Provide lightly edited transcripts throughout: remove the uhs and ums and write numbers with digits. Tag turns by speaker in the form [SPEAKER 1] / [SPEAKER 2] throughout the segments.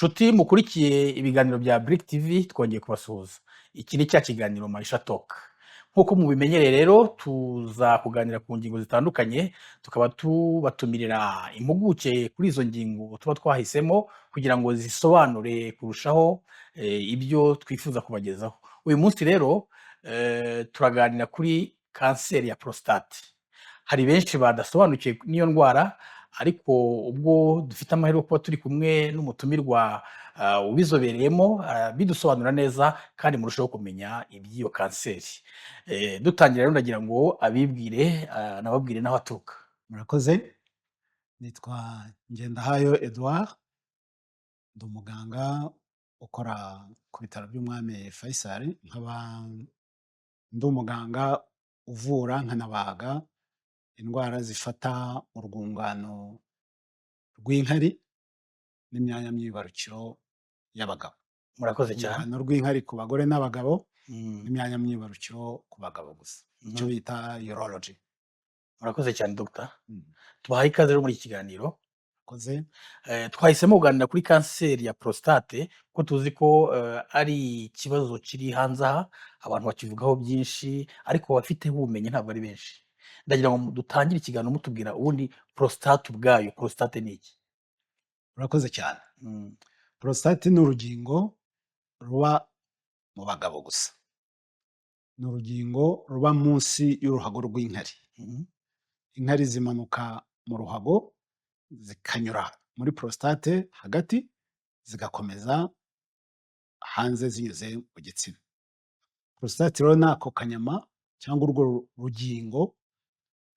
[SPEAKER 1] Nshuti mukurikiye ibiganiro bya Brick TV, twongeye kubasuhuza. Iki ni cya kiganiro Maisha Talk. Nk'uko mubimenyereye rero, tuza kuganira ku ngingo zitandukanye, tukaba tubatumirira impuguke kuri izo ngingo tuba twahisemo kugira ngo zisobanure kurushaho ibyo twifuza kubagezaho. Uyu munsi rero turaganira kuri kanseri ya prostate. Hari benshi badasobanukiwe n'iyo ndwara, ariko ubwo dufite amahirwe yo kuba turi kumwe n'umutumirwa ubizobereyemo, bidusobanura neza kandi murushaho kumenya iby'iyo kanseri. Dutangira rero, ndagira ngo abibwire, anababwire n'aho aturuka.
[SPEAKER 2] Murakoze. Nitwa Ngendahayo Edouard, ndi umuganga ukora ku bitaro by'Umwami Faisal, nkaba ndi umuganga uvura nkanabaga indwara zifata urwungano rw'inkari n'imyanya myibarukiro y'abagabo.
[SPEAKER 1] Murakoze cyane.
[SPEAKER 2] Urwungano rw'inkari ku bagore n'abagabo n'imyanya myibarukiro ku bagabo gusa, icyo bita urology.
[SPEAKER 1] Murakoze cyane, dogita. Tubahaye ikaze rero muri iki kiganiro.
[SPEAKER 2] Murakoze.
[SPEAKER 1] Twahisemo kuganira kuri kanseri ya prostate kuko tuzi ko ari ikibazo kiri hanze aha, abantu bakivugaho byinshi, ariko abafiteho ubumenyi ntabwo ari benshi. Ndagira ngo dutangire ikiganiro mutubwira ubundi prostate ubwayo, prostate ni iki?
[SPEAKER 2] Murakoze cyane. Prostate ni urugingo ruba mu bagabo gusa. Ni urugingo ruba munsi y'uruhago rw'inkari. Inkari zimanuka mu ruhago zikanyura muri prostate hagati, zigakomeza hanze zinyuze mu gitsina. Prostate rero ni ako kanyama cyangwa urwo rugingo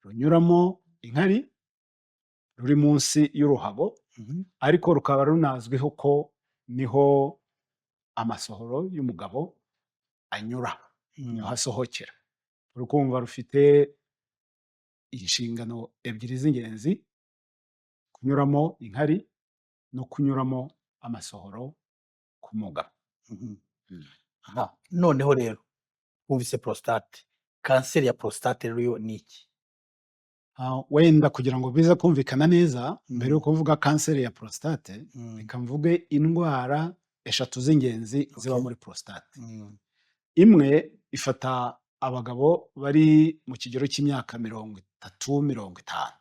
[SPEAKER 2] runyuramo inkari, ruri munsi y'uruhago, ariko rukaba runazwiho ko niho amasohoro y'umugabo anyura, niho asohokera. Uri kumva rufite inshingano ebyiri z'ingenzi: kunyuramo inkari no kunyuramo amasohoro ku mugabo.
[SPEAKER 1] Aha, noneho rero wumvise prostate, kanseri ya prostate rero yo ni iki?
[SPEAKER 2] Ah, wenda kugira ngo bize kumvikana neza, mbere yo kuvuga kanseri ya prostate, reka mvuge indwara eshatu z'ingenzi ziba muri prostate. Imwe ifata abagabo bari mu kigero cy'imyaka 30, 50.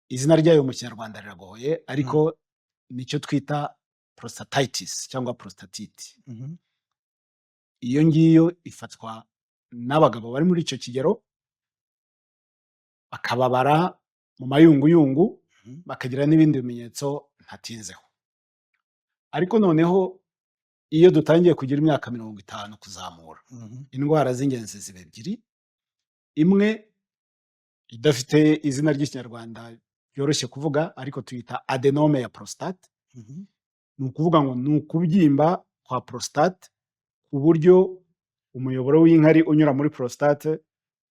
[SPEAKER 2] Izina ryayo mu Kinyarwanda riragoye, ariko nicyo twita prostatitis cyangwa prostatite. Iyo ngiyo ifatwa n'abagabo bari muri icyo kigero, bakababara mu mayunguyungu, bakagira n'ibindi bimenyetso ntatinzeho. Ariko noneho iyo dutangiye kugira imyaka 50 kuzamura, indwara z'ingenzi ziba ebyiri. Imwe idafite izina ry'Ikinyarwanda ryoroshye kuvuga, ariko tuyita adénome ya prostate. Ni ukuvuga ngo ni ukubyimba kwa prostate ku buryo umuyoboro w'inkari unyura muri prostate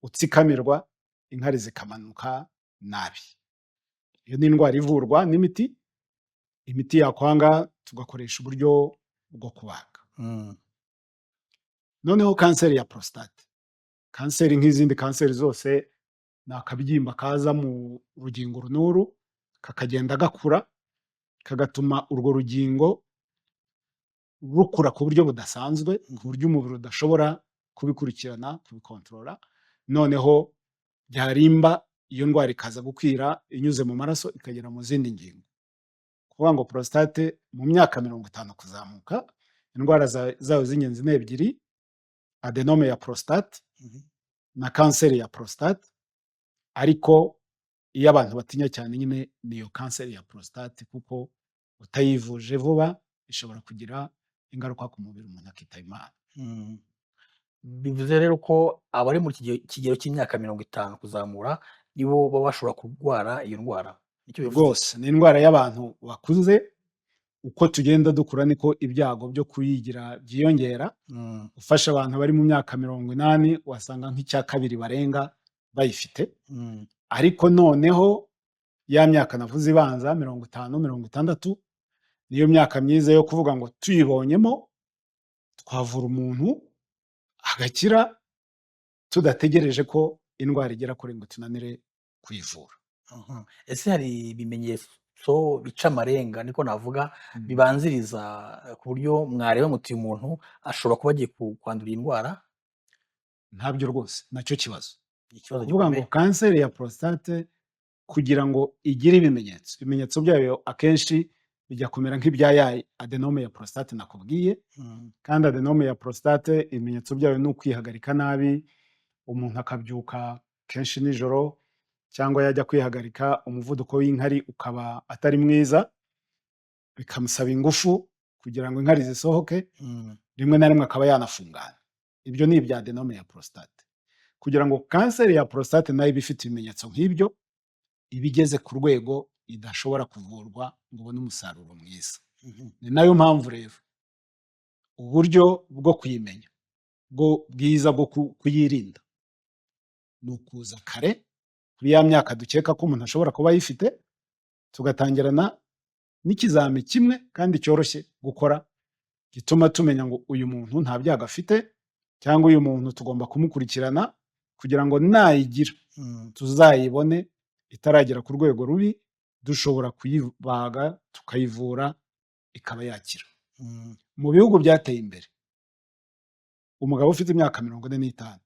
[SPEAKER 2] utsikamirwa, inkari zikamanuka nabi. Iyo ni indwara ivurwa n'imiti, imiti yakwanga tugakoresha uburyo bwo kubaga. Noneho kanseri ya prostate, kanseri nk'izindi kanseri zose, ni akabyimba kaza mu rugingo runuru, kakagenda gakura, kagatuma urwo rugingo rukura ku buryo budasanzwe, ku buryo umubiri udashobora kubikurikirana, kubikontorora. Noneho byarimba, iyo ndwara ikaza gukwira inyuze mu maraso, ikagera mu zindi ngingo. Kuvuga ngo prostate mu myaka 50 kuzamuka, indwara zayo z'ingenzi ni ebyiri: adénome ya prostate na kanseri ya prostate. Ariko iyo abantu batinya cyane nyine ni iyo kanseri ya prostate, kuko utayivuje vuba ishobora kugira ingaruka ku mubiri, umuntu akitaba Imana.
[SPEAKER 1] Bivuze rero ko abari mu kigero cy'imyaka 50 kuzamura nibo baba bashobora kurwara iyo ndwara, nicyo bivuze?
[SPEAKER 2] Rwose ni indwara y'abantu bakuze. Uko tugenda dukura niko ibyago byo kuyigira byiyongera. Ufashe abantu bari mu myaka 80, wasanga nk'icya kabiri barenga bayifite. Ariko noneho ya myaka navuze ibanza, 50, 60, niyo myaka myiza yo kuvuga ngo tuyibonyemo twavura umuntu agakira, tudategereje ko indwara igera kure ngo tunanire kuyivura.
[SPEAKER 1] Ese hari ibimenyetso bimenyetso bica amarenga, niko navuga, bibanziriza ku buryo mwareba muti uyu muntu ashobora kuba agiye kwandura iyi ndwara?
[SPEAKER 2] Ntabyo rwose, nacyo kibazo.
[SPEAKER 1] Ni ikibazo
[SPEAKER 2] Kuvuga ngo
[SPEAKER 1] gikomeye.
[SPEAKER 2] kanseri ya prostate kugira ngo igire ibimenyetso, ibimenyetso byayo akenshi bijya kumera nk'ibya ya adénome ya prostate nakubwiye. Kandi adénome ya prostate, ibimenyetso byayo ni ukwihagarika nabi, umuntu akabyuka kenshi nijoro, cyangwa yajya kwihagarika umuvuduko w'inkari ukaba atari mwiza, bikamusaba ingufu kugira ngo inkari zisohoke, rimwe na rimwe akaba yanafungana. Ibyo ni ibya adénome ya prostate. Kugira ngo kanseri ya prostate nayo ibe ifite ibimenyetso nk'ibyo, iba igeze ku rwego idashobora kuvurwa ngo ubone umusaruro mwiza. Ni nayo mpamvu rero uburyo bwo kuyimenya bwo bwiza bwo kuyirinda ni ukuza kare kuri ya myaka dukeka ko umuntu ashobora kuba ayifite, tugatangirana n'ikizami kimwe kandi cyoroshye gukora, gituma tumenya ngo uyu muntu nta byago afite, cyangwa uyu muntu tugomba kumukurikirana kugira ngo nayigira tuzayibone itaragera ku rwego rubi, dushobora kuyibaga tukayivura ikaba yakira. Mu bihugu byateye imbere, umugabo ufite imyaka 45,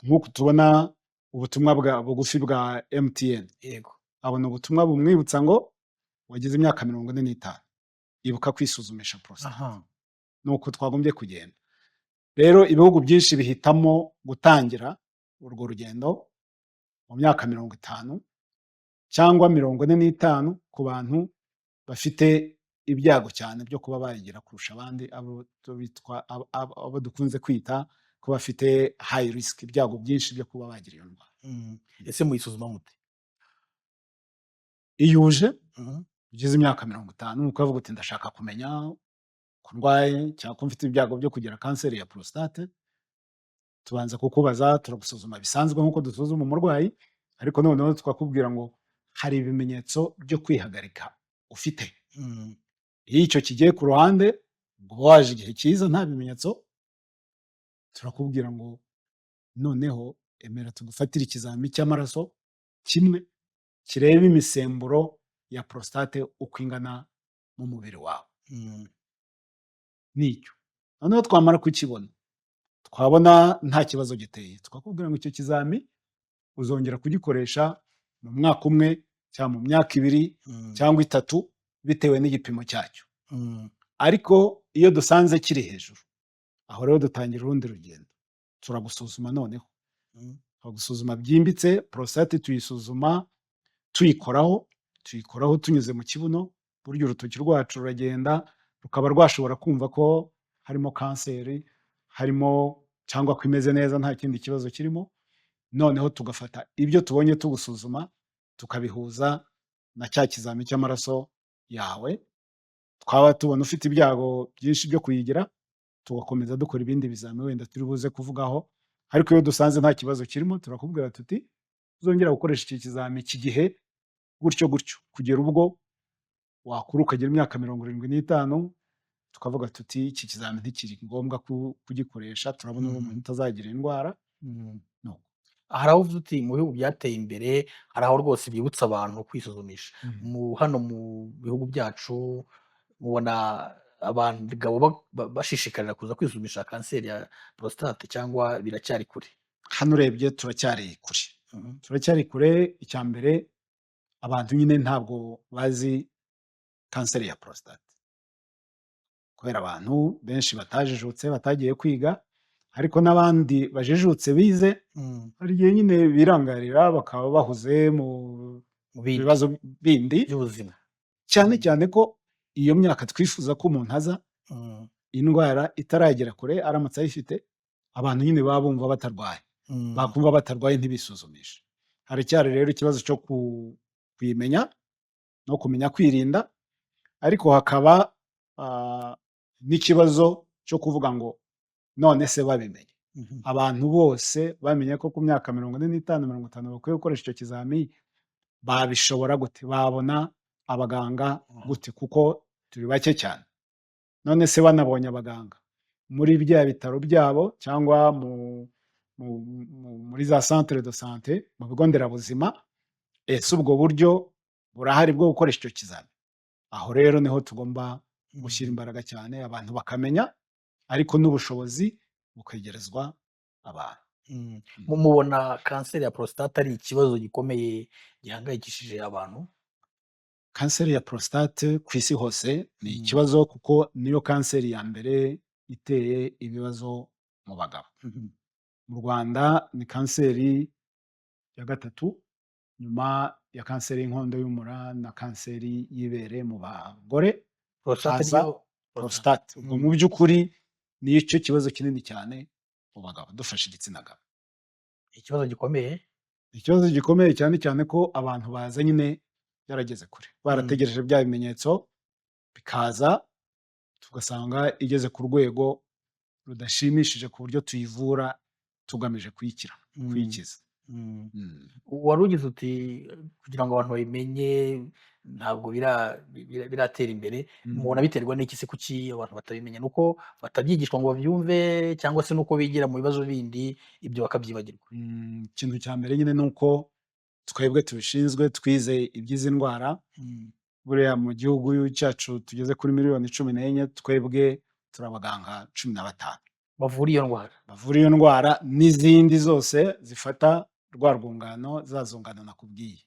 [SPEAKER 2] nk'uku tubona ubutumwa bwa bugufi bwa MTN, abona ubutumwa bumwibutsa ngo wagize imyaka 45, ibuka kwisuzumisha prostate. Ni uko twagombye kugenda. Rero ibihugu byinshi bihitamo gutangira urwo rugendo mu myaka 50 cyangwa 45 ku bantu bafite ibyago cyane byo kuba bayigira kurusha abandi, abo bitwa abo dukunze kwita ko bafite high risk, ibyago byinshi byo kuba bagira iyo ndwara.
[SPEAKER 1] Ese muyisuzuma mute?
[SPEAKER 2] Iyo uje ugize imyaka 50, ukavuga uti ndashaka kumenya ko ndwaye cyangwa ko mfite ibyago byo kugira kanseri ya prostate, tubanza kukubaza, turagusuzuma bisanzwe nk'uko dusuzuma umurwayi, ariko noneho tukakubwira ngo hari ibimenyetso byo kwihagarika ufite. Iyo icyo kigiye ku ruhande, ngo uba waje igihe cyiza nta bimenyetso, turakubwira ngo noneho emera tugufatire ikizami cy'amaraso kimwe kireba imisemburo ya prostate uko ingana mu mubiri wawe. Nicyo. Noneho twamara kukibona, twabona nta kibazo giteye, tukakubwira ngo icyo kizami uzongera kugikoresha mu mwaka umwe cyangwa mu myaka 2 cyangwa 3, bitewe n'igipimo cyacyo. Ariko iyo dusanze kiri hejuru, aho rero dutangira urundi rugendo. Turagusuzuma noneho. Turagusuzuma byimbitse. Prostate tuyisuzuma tuyikoraho, tuyikoraho tunyuze mu kibuno. Burya urutoki rwacu ruragenda rukaba rwashobora kumva ko harimo kanseri, harimo cyangwa ko imeze neza, nta kindi kibazo kirimo. Noneho tugafata ibyo tubonye tugusuzuma, tukabihuza na cya kizami cy'amaraso yawe. Twaba tubona ufite ibyago byinshi byo kuyigira, tugakomeza dukora ibindi bizami wenda turi buze kuvugaho. Ariko iyo dusanze nta kibazo kirimo, turakubwira tuti uzongera gukoresha iki kizami iki gihe, gutyo gutyo, kugera ubwo wakura ukagira imyaka 75, tukavuga tuti iki kizami ntikiri ngombwa kugikoresha, turabona uri umuntu utazagira indwara. Nuko.
[SPEAKER 1] Hari aho uvuze uti mu bihugu byateye imbere hari aho rwose bibutsa abantu kwisuzumisha. Mu hano mu bihugu byacu mubona abagabo bashishikarira kuza kwisuzumisha kanseri ya prostate, cyangwa biracyari kure?
[SPEAKER 2] Hano urebye turacyari kure. Turacyari kure. Icya mbere, abantu nyine ntabwo bazi kanseri ya prostate, kubera abantu benshi batajijutse, batagiye kwiga. Ariko n'abandi bajijutse bize, hari igihe nyine birangarira bakaba bahuze mu
[SPEAKER 1] Mu bindi
[SPEAKER 2] bibazo bindi
[SPEAKER 1] by'ubuzima.
[SPEAKER 2] Cyane cyane ko iyo myaka twifuza ko umuntu aza indwara itaragera kure, aramutse ayifite, abantu nyine baba bumva batarwaye, bakumva batarwaye ntibisuzumishe. Haracyari rero ikibazo cyo kuyimenya no kumenya kwirinda, ariko hakaba n'ikibazo cyo kuvuga ngo none se babimenye, abantu bose bamenye ko ku myaka 45, 50 bakwiye gukoresha icyo kizami, babishobora gute? Babona abaganga gute, kuko turi bake cyane? None se banabonye abaganga muri bya bitaro byabo cyangwa muri za centre de santé, mu bigo nderabuzima, ese ubwo buryo Burahari bwo gukoresha icyo kizami. Aho rero niho tugomba gushyira imbaraga cyane, abantu bakamenya, ariko n'ubushobozi bukegerezwa abantu.
[SPEAKER 1] Mubona kanseri ya prostate ari ikibazo gikomeye gihangayikishije abantu?
[SPEAKER 2] Kanseri ya prostate ku isi hose ni ikibazo, kuko niyo kanseri ya mbere iteye ibibazo mu bagabo. Mu Rwanda ni kanseri ya gatatu nyuma ya kanseri y'inkondo y'umura na kanseri y'ibere mu bagore.
[SPEAKER 1] Prostate
[SPEAKER 2] Haza
[SPEAKER 1] niyo
[SPEAKER 2] prostate. Ubwo mu by'ukuri nicyo kibazo kinini cyane mu bagabo, dufashe igitsina gabo.
[SPEAKER 1] Ikibazo gikomeye.
[SPEAKER 2] Ikibazo gikomeye cyane cyane ko abantu baza nyine byarageze kure, barategereje bya bimenyetso bikaza, tugasanga igeze ku rwego rudashimishije ku buryo tuyivura tugamije kuyikira, kuyikiza.
[SPEAKER 1] Wari ugize uti kugira ngo abantu babimenye ntabwo biratera imbere. Mubona biterwa n'iki se? Kuki abantu batabimenya? Ni uko batabyigishwa ngo babyumve, cyangwa se nuko bigira mu bibazo bindi ibyo bakabyibagirwa?
[SPEAKER 2] Ikintu cya mbere nyine ni uko twebwe tubishinzwe twize iby'izi ndwara. Buriya mu gihugu cyacu tugeze kuri miliyoni 14, twebwe turi abaganga 15
[SPEAKER 1] bavura iyo ndwara.
[SPEAKER 2] Bavura iyo ndwara n'izindi zose zifata rwa rwungano, za zungano nakubwiye,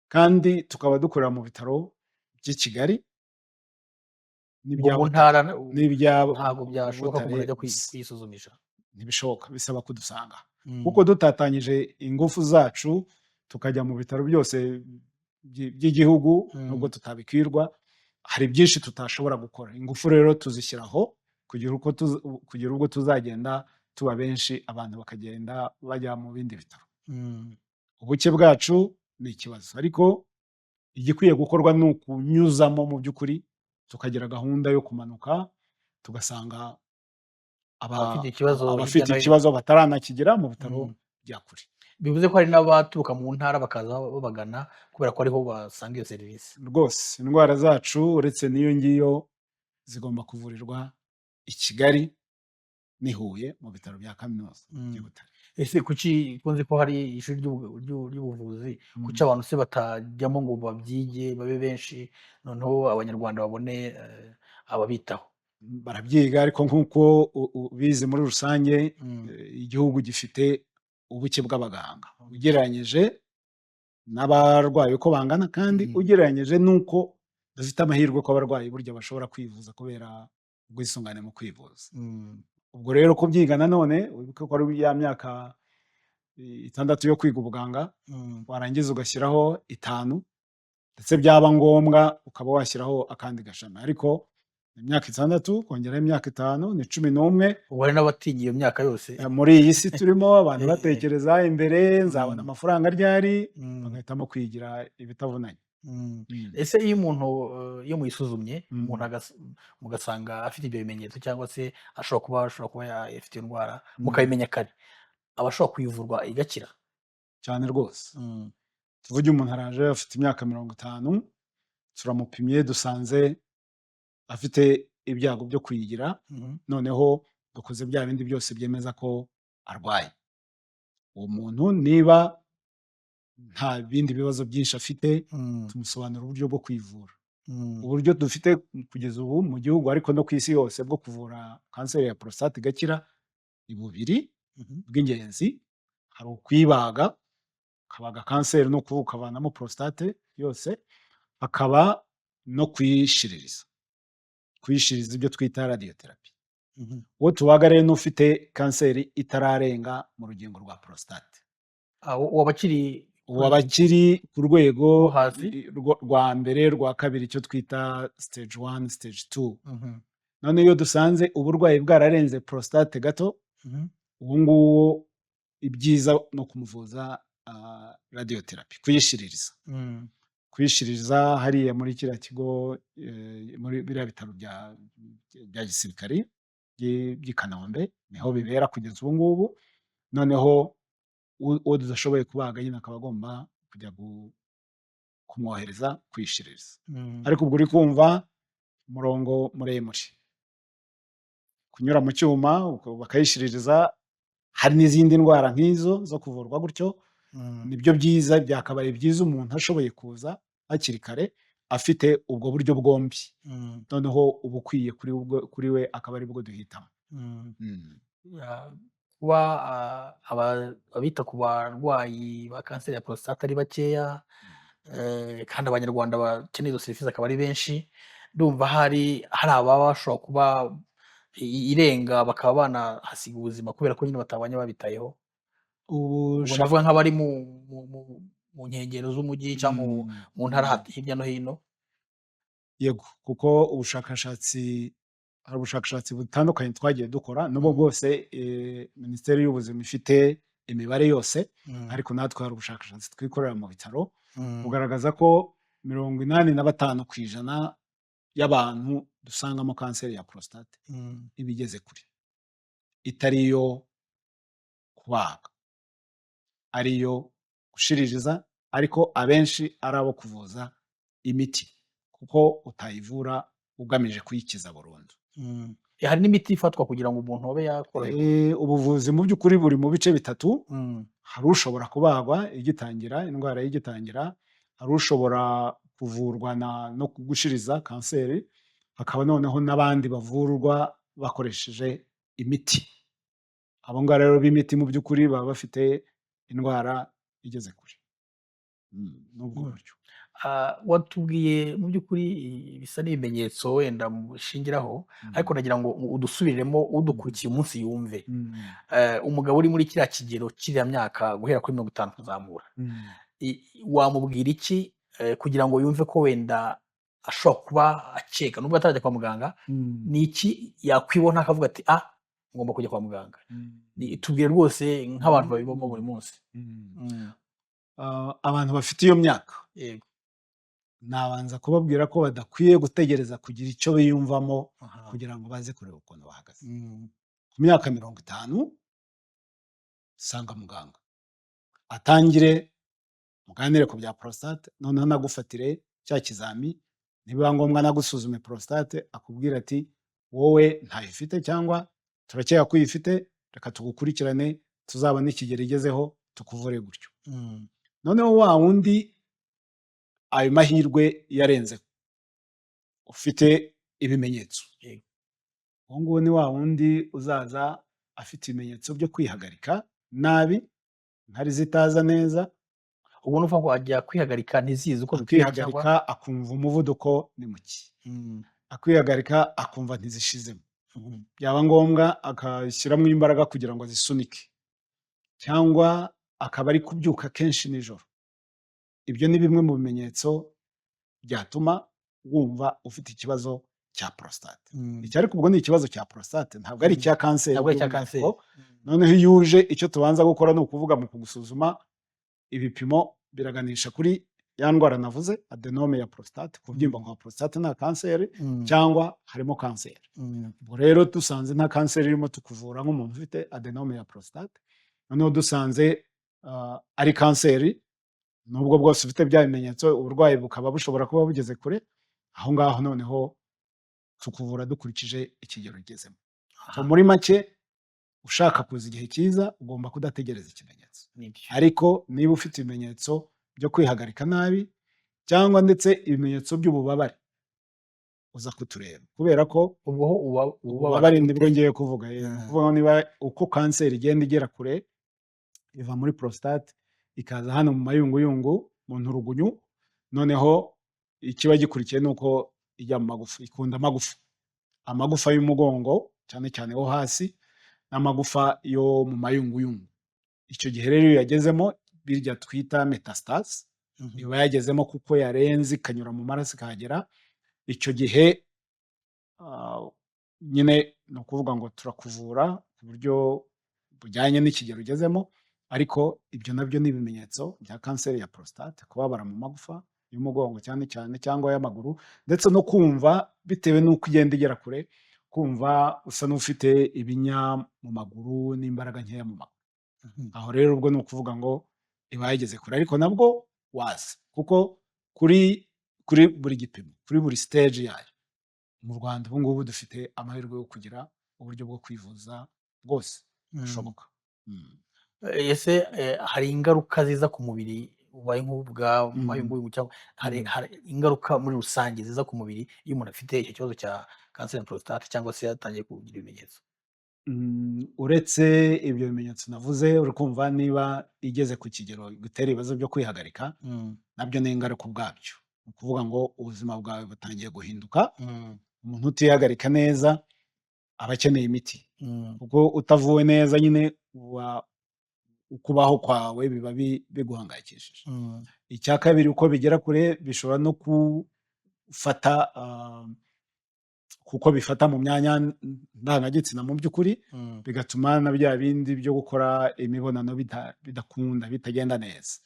[SPEAKER 2] kandi tukaba dukorera mu bitaro by'i Kigali
[SPEAKER 1] Ubwo
[SPEAKER 2] n'ibya
[SPEAKER 1] mu
[SPEAKER 2] Butare
[SPEAKER 1] ntara
[SPEAKER 2] n'ibya
[SPEAKER 1] ntabwo byashoboka ko umuntu
[SPEAKER 2] Butare
[SPEAKER 1] ajya
[SPEAKER 2] gusa.
[SPEAKER 1] kwisuzumisha?
[SPEAKER 2] Ntibishoboka, bisaba kudusanga, kuko dutatanyije ingufu zacu tukajya mu bitaro byose by'igihugu, nubwo tutabikwirwa, hari byinshi tutashobora gukora. Ingufu rero tuzishyiraho kugira ubwo tuzagenda tuba benshi, abantu bakagenda bajya mu bindi bitaro. Ubuke bwacu ni ikibazo, ariko igikwiye gukorwa ni ukunyuzamo mu by'ukuri tukagira gahunda yo kumanuka tugasanga
[SPEAKER 1] abafite ikibazo hirya
[SPEAKER 2] abafite
[SPEAKER 1] no hino.
[SPEAKER 2] ikibazo bataranakigira mu bitaro bya kure.
[SPEAKER 1] Bivuze ko hari n'abaturuka mu ntara bakaza babagana kubera ko ariho basanga iyo serivisi.
[SPEAKER 2] Rwose indwara zacu, uretse n'iyo ngiyo, zigomba kuvurirwa i Kigali n'i Huye mu bitaro bya kaminuza by'i Butare.
[SPEAKER 1] Ese kuki ko nzi ko hari ishuri ry'ubuvuzi, kuki abantu se batajyamo ngo babyige babe benshi, noneho Abanyarwanda babone ababitaho?
[SPEAKER 2] Barabyiga, ariko nk'uko ubizi muri rusange, igihugu gifite ubuke bw'abaganga ugereranyije n'abarwayi uko bangana, kandi ugereranyije n'uko dufite amahirwe ko abarwayi burya bashobora kwivuza kubera ubwisungane mu kwivuza. Ubwo rero kubyiga nanone, wibuke ko ari ya myaka 6 yo kwiga ubuganga, warangiza ugashyiraho 5, ndetse byaba ngombwa ukaba washyiraho akandi gashami, ariko imyaka 6 kongeraho imyaka 5 ni 11.
[SPEAKER 1] Ubu hari n'abatinya iyo myaka yose.
[SPEAKER 2] Muri iyi si turimo abantu batekereza imbere, nzabona amafaranga ryari, bagahitamo kwigira ibitavunanye.
[SPEAKER 1] Ese iyo umuntu iyo muyisuzumye, umuntu mugasanga afite ibyo bimenyetso, cyangwa se ashobora kuba afite iyo ndwara, mukabimenya kare, aba ashobora kuyivurwa igakira?
[SPEAKER 2] Cyane rwose. Tuvuge umuntu araje afite imyaka 50, turamupimye dusanze afite ibyago byo kuyigira, noneho dukoze bya bindi byose byemeza ko arwaye. Uwo muntu niba nta bindi bibazo byinshi afite, tumusobanurira uburyo bwo kwivura. Uburyo dufite kugeza ubu mu gihugu, ariko no ku isi yose, bwo kuvura kanseri ya prostate igakira ni bubiri bw'ingenzi. Hari ukuyibaga, ukabaga kanseri no kuvuga ukavanamo prostate yose, hakaba no kuyishiririza. Kuyishiririza ibyo twita radiotherapy. Uwo tubaga rero ni ufite kanseri itararenga mu rugingo rwa prostate.
[SPEAKER 1] Uwo aba akiri
[SPEAKER 2] Uwo aba akiri ku rwego
[SPEAKER 1] rwo hasi?
[SPEAKER 2] Rwa mbere, rwa kabiri, icyo twita stage 1, stage 2. None iyo dusanze uburwayi bwararenze prostate gato, uwo nguwo ibyiza ni ukumuvuza radiotherapy, kuyishiririza. Kuyishiririza hariya muri kiriya kigo, muri biriya bitaro bya gisirikari by'i Kanombe, niho bibera kugeza ubu ngubu. Noneho uwo tudashoboye kubaga nyine akaba agomba kujya kumwohereza kuyishiririza. Ariko ubwo uri kumva umurongo muremure. Kunyura mu cyuma bakayishiririza, hari n'izindi ndwara nk'izo zo kuvurwa gutyo, nibyo byiza, byakabaye byiza umuntu ashoboye kuza. hakiri kare afite ubwo buryo bwombi, noneho ubukwiye kuri we akaba aribwo duhitamo.
[SPEAKER 1] Ya, kuba abita ku barwayi ba kanseri ya prostate ari bakeya, kandi Abanyarwanda bakeneye izo serivisi akaba ari benshi, ndumva hari ababa bashobora kuba irenga bakaba banahasiga ubuzima kubera ko nyine batabonye ababitayeho. Ubwo ndavuga nk'abari mu nkengero z'umujyi cyangwa mu ntara hirya no hino.
[SPEAKER 2] Yego, kuko hari ubushakashatsi butandukanye twagiye dukora, nubwo bwose Minisiteri y'Ubuzima ifite imibare yose, ariko natwe hari ubushakashatsi twikorera mu bitaro, bugaragaza ko 85% y'abantu dusangamo kanseri ya prostate iba igeze kure, itari iyo kubaga, ari iyo gushiririza, ariko abenshi ari abo kuvuza imiti, kuko utayivura ugamije kuyikiza burundu.
[SPEAKER 1] Hari n'imiti ifatwa kugira ngo umuntu abe yakoroherwa.
[SPEAKER 2] Ubuvuzi mu by'ukuri buri mu bice bitatu: hari ushobora kubagwa igitangira, indwara y'igitangira, hari ushobora kuvurwa no gushiriza kanseri, hakaba noneho n'abandi bavurwa bakoresheje imiti. Abo ngabo rero b'imiti mu by'ukuri baba bafite indwara igeze kure. Ni ubwo buryo.
[SPEAKER 1] Watubwiye mu by'ukuri bisa n'ibimenyetso wenda mushingiraho, ariko nagira ngo udusubiriremo, udukurikiye umunsi yumve. Umugabo uri muri kiriya kigero, kiriya myaka guhera kuri 50 kuzamura, wamubwira iki kugira ngo yumve ko wenda ashobora kuba akeka nubwo atarajya kwa muganga? Ni iki yakwibona akavuga ati: "Ah, ngomba kujya kwa muganga"? Tubwire rwose nk'abantu babibamo buri munsi.
[SPEAKER 2] Abantu bafite iyo myaka, nabanza kubabwira ko badakwiye gutegereza kugira icyo biyumvamo kugira ngo baze kureba ukuntu bahagaze. Ku myaka 50, sanga muganga, atangire muganire ku bya prostate, noneho anagufatire cya kizami, nibiba ngombwa anagusuzume prostate, akubwira ati: "Wowe ntayo ufite," cyangwa "Turakeka ko uyifite, reka tugukurikirane, tuzabone ikigero igezeho tukuvure gutyo." Noneho wa wundi ayo mahirwe yarenzeho, ufite ibimenyetso, uwo nguwo ni wa wundi uzaza afite ibimenyetso byo kwihagarika nabi, inkari zitaza neza.
[SPEAKER 1] Ubwo ni ukuvuga ngo ajya kwihagarika ntizize uko bikwiye cyangwa?
[SPEAKER 2] Akihagarika akumva umuvuduko ni muke, akihagarika akumva ntizishizemo, byaba ngombwa akashyiramo imbaraga kugira ngo azisunike, cyangwa akaba ari kubyuka kenshi nijoro. Ibyo ni bimwe mu bimenyetso byatuma wumva ufite ikibazo cya prostate. Icyo ariko ubwo ni ikibazo cya prostate, ntabwo ari icya kanseri
[SPEAKER 1] Ntabwo ari icya kanseri.
[SPEAKER 2] by'umwihariko. Noneho iyo uje, icyo tubanza gukora ni ukuvuga mu kugusuzuma, ibipimo biraganisha kuri ya ndwara navuze, adénome ya prostate, kubyimba kwa prostate, nta kanseri cyangwa harimo kanseri. Ubwo rero dusanze nta kanseri irimo, tukuvura nk'umuntu ufite adénome ya prostate. Noneho dusanze ari kanseri, nubwo bwose ufite bya bimenyetso, uburwayi bukaba bushobora kuba bugeze kure, aho ngaho noneho tukuvura dukurikije ikigero ugezemo. So muri make, ushaka kuza igihe cyiza ugomba kudategereza ikimenyetso.
[SPEAKER 1] Nibyo.
[SPEAKER 2] Ariko niba ufite ibimenyetso byo kwihagarika nabi cyangwa ndetse ibimenyetso by'ububabare, uza kutureba, kubera ko
[SPEAKER 1] Ubwo ho uba ubabara
[SPEAKER 2] ububabare nibwo
[SPEAKER 1] gute?
[SPEAKER 2] ngiye kuvuga. Kuvuga niba uko kanseri igenda igera kure, iva muri prostate ikaza hano mu mayunguyungu, mu nturugunyu, noneho ikiba gikurikiye ni uko ijya mu magufa. Ikunda amagufa, amagufa y'umugongo cyane cyane wo hasi n'amagufa yo mu mayunguyungu. Icyo gihe rero iyo yagezemo, birya twita métastase, iba yagezemo kuko yarenze ikanyura mu maraso ikahagera. Icyo gihe nyine ni ukuvuga ngo turakuvura ku buryo bujyanye n'ikigero ugezemo, ariko ibyo nabyo ni ibimenyetso bya kanseri ya prostate: kubabara mu magufa y'umugongo cyane cyane cyangwa y'amaguru, ndetse no kumva, bitewe n'uko igenda igera kure, kumva usa n'ufite ibinya mu maguru n'imbaraga nkeya mu maguru. Aho rero ubwo ni ukuvuga ngo iba yageze kure, ariko nabwo waza, kuko kuri buri gipimo, kuri buri stage yayo, mu Rwanda ubu ngubu dufite amahirwe yo kugira uburyo bwo kwivuza bwose bushoboka.
[SPEAKER 1] Ese hari ingaruka ziza ku mubiri? Ububabare Ubaye nk'uvuga mayunguyungu cyangwa hari hari ingaruka muri rusange ziza ku mubiri iyo umuntu afite icyo kibazo cya kanseri ya prostate cyangwa se yatangiye kugira ibimenyetso?
[SPEAKER 2] Uretse ibyo bimenyetso navuze, uri kumva niba igeze ku kigero gutera ibibazo byo kwihagarika, nabyo ni ingaruka ubwabyo. Ni ukuvuga ngo ubuzima bwawe butangiye guhinduka. Umuntu utihagarika neza aba akeneye imiti, kuko utavuwe neza nyine ukubaho kwawe biba biguhangayikishije. Icya kabiri, uko bigera kure bishobora no gufata, kuko bifata mu myanya ndangagitsina mu by'ukuri, bigatuma na bya bindi byo gukora imibonano bidakunda, bitagenda neza.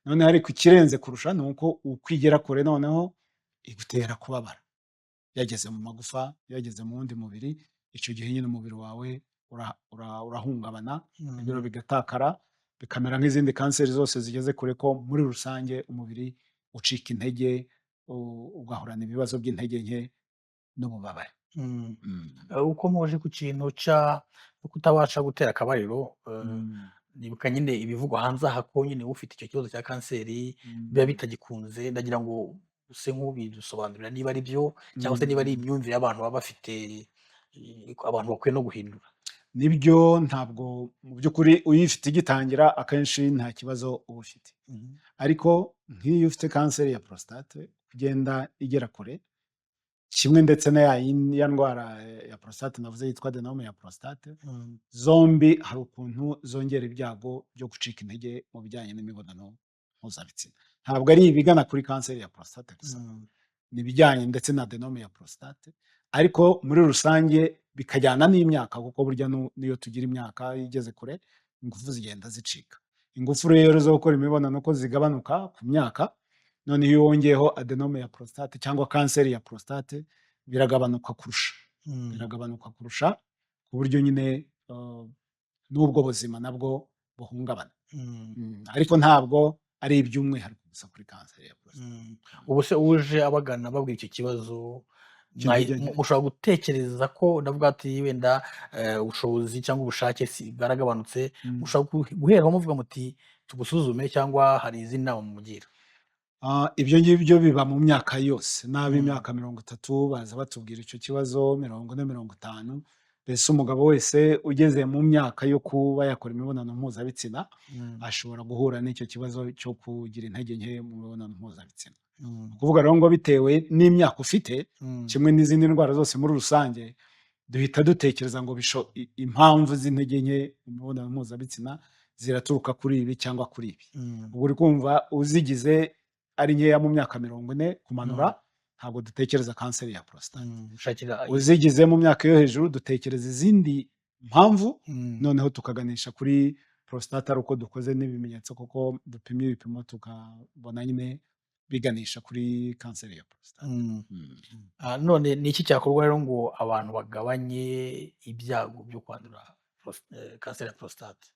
[SPEAKER 2] Noneho ariko ikirenze kurusha ni uko uko igera kure noneho igutera kubabara, yageze mu magufa, yageze mu wundi mubiri. Icyo gihe nyine umubiri wawe urahungabana, ibiro bigatakara, bikamera nk'izindi kanseri zose zigeze kure, ko muri rusange umubiri ucika intege, ugahorana ibibazo by'intege nke n'ububabare.
[SPEAKER 1] Uko muje ku kintu cya kutabasha gutera akabariro, nibuka nyine ibivugwa hanze aha ko nyine ufite icyo kibazo cya kanseri biba bitagikunze. Ndagira ngo use nk'ubidusobanurira niba ari byo cyangwa se niba ari imyumvire y'abantu baba bafite, abantu bakwiye no guhindura.
[SPEAKER 2] Nibyo, ntabwo mu by'ukuri uyifite igitangira akenshi nta kibazo uba ufite, ariko nk'iyo ufite kanseri ya prostate ugenda igera kure, kimwe ndetse na ya yindi ya ndwara ya prostate navuze yitwa adénome ya prostate, zombi hari ukuntu zongera ibyago byo gucika intege mu bijyanye n'imibonano mpuzabitsina. Ntabwo ari ibigana kuri kanseri ya prostate gusa, ni ibijyanye ndetse na adénome ya prostate, ariko muri rusange bikajyana n'imyaka, kuko burya n'iyo tugira imyaka igeze kure ingufu zigenda zicika. Ingufu rero zo gukora imibonano ko zigabanuka ku myaka, noneho iyo wongeyeho adénome ya prostate cyangwa kanseri ya prostate, biragabanuka kurusha, biragabanuka kurusha, ku buryo nyine n'ubwo buzima nabwo buhungabana. Ariko ntabwo ari iby'umwihariko gusa kuri kanseri ya prostate.
[SPEAKER 1] Ubu se uje abagana babwira icyo kibazo,
[SPEAKER 2] Cy'intege nke.
[SPEAKER 1] mushobora gutekereza ko ndavuga ati wenda ubushobozi cyangwa ubushake si bwaragabanutse, mushobora guheraho muvuga muti tugusuzume, cyangwa hari izindi nama mumugira?
[SPEAKER 2] Ibyo ngibyo biba mu myaka yose, n'ab'imyaka 30 baza batubwira icyo kibazo, 40, 50, mbese umugabo wese ugeze mu myaka yo kuba yakora imibonano mpuzabitsina ashobora guhura n'icyo kibazo cyo kugira intege nke mu mibonano mpuzabitsina. Ni ukuvuga rero ngo bitewe n'imyaka ufite, kimwe n'izindi ndwara zose muri rusange, duhita dutekereza ngo impamvu z'intege nke mu mibonano mpuzabitsina ziraturuka kuri ibi cyangwa kuri ibi. Ubwo uri kumva uzigize ari nkeya mu myaka 40 kumanura, ntabwo dutekereza kanseri ya prostate.
[SPEAKER 1] Shakira.
[SPEAKER 2] Uzigize mu myaka yo hejuru dutekereza izindi mpamvu, noneho tukaganisha kuri prostate ari uko dukoze n'ibimenyetso, kuko dupimye ibipimo tukabona nyine biganisha kuri kanseri ya prostate.
[SPEAKER 1] None ni iki cyakorwa rero ngo abantu bagabanye ibyago byo kwandura kanseri ya prostate?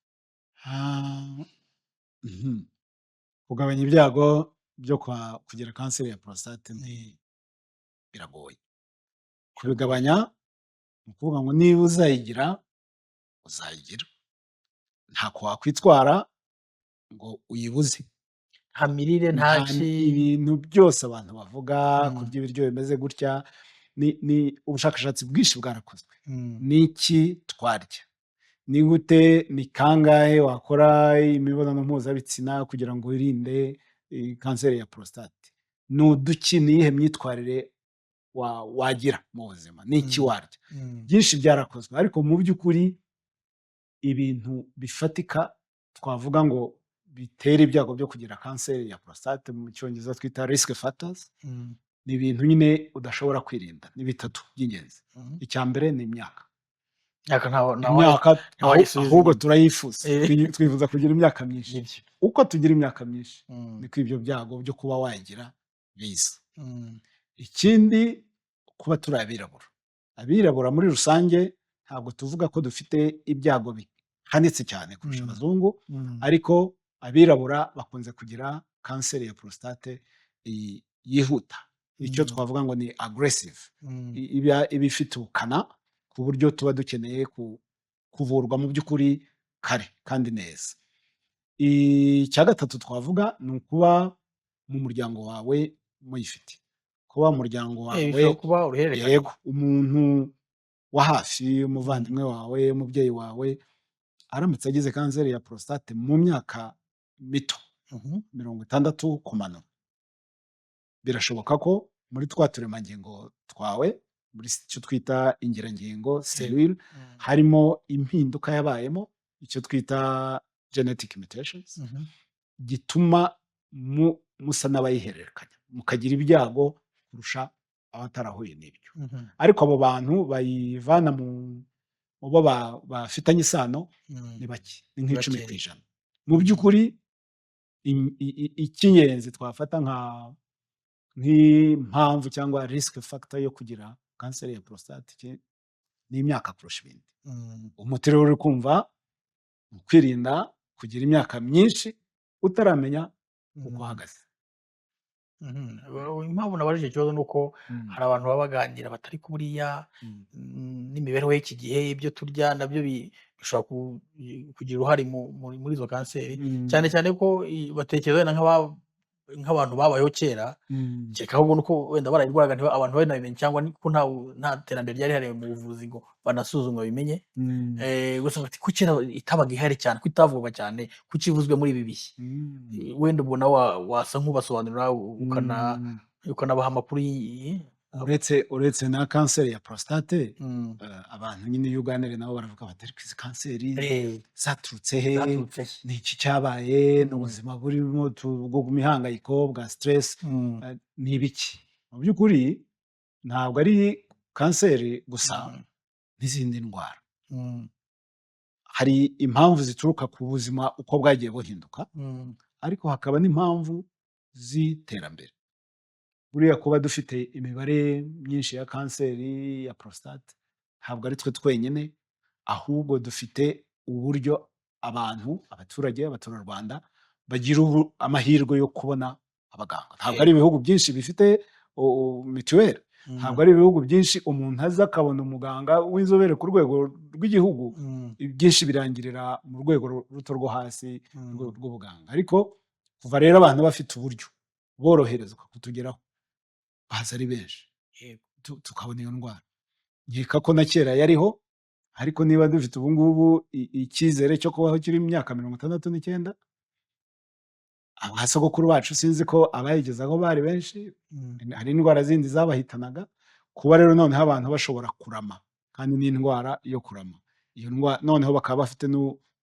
[SPEAKER 2] Kugabanya ibyago byo kugira kanseri ya prostate ni biragoye. Kubigabanya ni ukuvuga ngo niba uzayigira, uzayigira. Ntako wakwitwara ngo uyibuze.
[SPEAKER 1] Nta mirire, nta
[SPEAKER 2] Nta
[SPEAKER 1] ki?
[SPEAKER 2] Ibintu byose abantu bavuga, kurya ibiryo bimeze gutya, ni ubushakashatsi bwinshi bwarakozwe. Ni iki twarya? Ni gute, ni kangahe wakora imibonano mpuzabitsina kugira ngo wirinde kanseri ya prostate? Ni uduki, ni iyihe myitwarire wagira mu buzima? Ni iki warya? Byinshi byarakozwe, ariko mu by'ukuri ibintu bifatika twavuga ngo bitera ibyago byo kugira kanseri ya prostate, mu Cyongereza twita risk factors, ni ibintu nyine udashobora kwirinda. Ni bitatu by'ingenzi. Icya mbere ni imyaka.
[SPEAKER 1] Imyaka
[SPEAKER 2] Imyaka
[SPEAKER 1] ntawayisubiza
[SPEAKER 2] ahubwo
[SPEAKER 1] inyuma.
[SPEAKER 2] turayifuza. Twifuza kugira imyaka myinshi.
[SPEAKER 1] Nibyo.
[SPEAKER 2] Uko tugira imyaka myinshi, niko ibyo byago byo kuba wayigira biza. Ikindi, kuba turi abirabura. Abirabura muri rusange ntabwo tuvuga ko dufite ibyago bihanitse cyane kurusha abazungu, ariko abirabura bakunze kugira kanseri ya prostate yihuta. Icyo twavuga ngo ni aggressive. Iba ifite ubukana ku buryo tuba dukeneye kuvurwa mu by'ukuri kare kandi neza. Icya gatatu twavuga ni ukuba mu muryango wawe muyifite, kuba mu muryango wawe.
[SPEAKER 1] Bishobora kuba uruhererekane.
[SPEAKER 2] Yego, umuntu wa hafi, umuvandimwe wawe, umubyeyi wawe, aramutse agize kanseri ya prostate mu myaka mito, 60 kumanura, birashoboka ko muri twa turemangingo twawe, muri icyo twita ingirangingo, cellule, harimo impinduka yabayemo, icyo twita genetic mutations, gituma musa n'abayihererekanya, mukagira ibyago kurusha abatarahuye n'ibyo. Ariko abo bantu bayivana mu bo bafitanye isano ni bake, ni nk'10
[SPEAKER 1] Bakeya.
[SPEAKER 2] ku ijana. Mu by'ukuri icy'ingenzi twafata nk'impamvu cyangwa risk factor yo kugira kanseri ya prostate ni imyaka kurusha ibindi. Umuti rero uri kumva ni ukwirinda kugira imyaka myinshi utaramenya uko uhagaze.
[SPEAKER 1] Impamvu nabajije ikibazo ni uko hari abantu baba baganira batari ko buriya n'imibereho y'iki gihe, ibyo turya nabyo bishobora kugira uruhare muri izo kanseri, cyane cyane ko batekereza wenda nk'abantu babayeho kera, kereka ahubwo nuko wenda barayirwaraga abantu ntibanabimenye, cyangwa ko nta terambere ryari rihari mu buvuzi ngo banasuzumwe babimenye. Ugasanga bati ko kera itabaga ihari cyane, ko itavugwaga cyane, kuki ivuzwe muri ibi bihe? Wenda ubwo nawe wasa nk'ubasobanurira, ukanabaha amakuru.
[SPEAKER 2] Uretse na kanseri ya prostate, abantu nyine iyo uganiriye nabo baravuga bati: "Ariko izi kanseri zaturutse he?
[SPEAKER 1] Zaturutse he?"
[SPEAKER 2] Ni iki cyabaye? Ni ubuzima burimo bw'imihangayiko, bwa stress, ni ibiki?" Mu by'ukuri ntabwo ari kanseri gusa, n'izindi ndwara. Hari impamvu zituruka ku buzima uko bwagiye buhinduka, ariko hakaba n'impamvu z'iterambere. Buriya kuba dufite imibare myinshi ya kanseri ya prostate ntabwo ari twe twenyine, ahubwo dufite uburyo abantu, abaturage, abaturarwanda bagira amahirwe yo kubona abaganga. Ntabwo ari ibihugu byinshi bifite mituweli, ntabwo ari ibihugu byinshi umuntu aza akabona umuganga w'inzobere ku rwego rw'igihugu. Ibyinshi birangirira mu rwego ruto rwo hasi, rw'ubuganga. Ariko kuva rero abantu bafite uburyo boroherezwa kutugeraho, baza ari benshi, tukabona iyo ndwara. Nkeka ko na kera yariho, ariko niba dufite ubu ngubu icyizere cyo kubaho kiri mu myaka 69, abasogokuru bacu sinzi ko abayigezaho bari benshi, hari indwara zindi zabahitanaga. Kuba rero noneho abantu bashobora kurama, kandi n'indwara yo kurama, iyo ndwara noneho bakaba bafite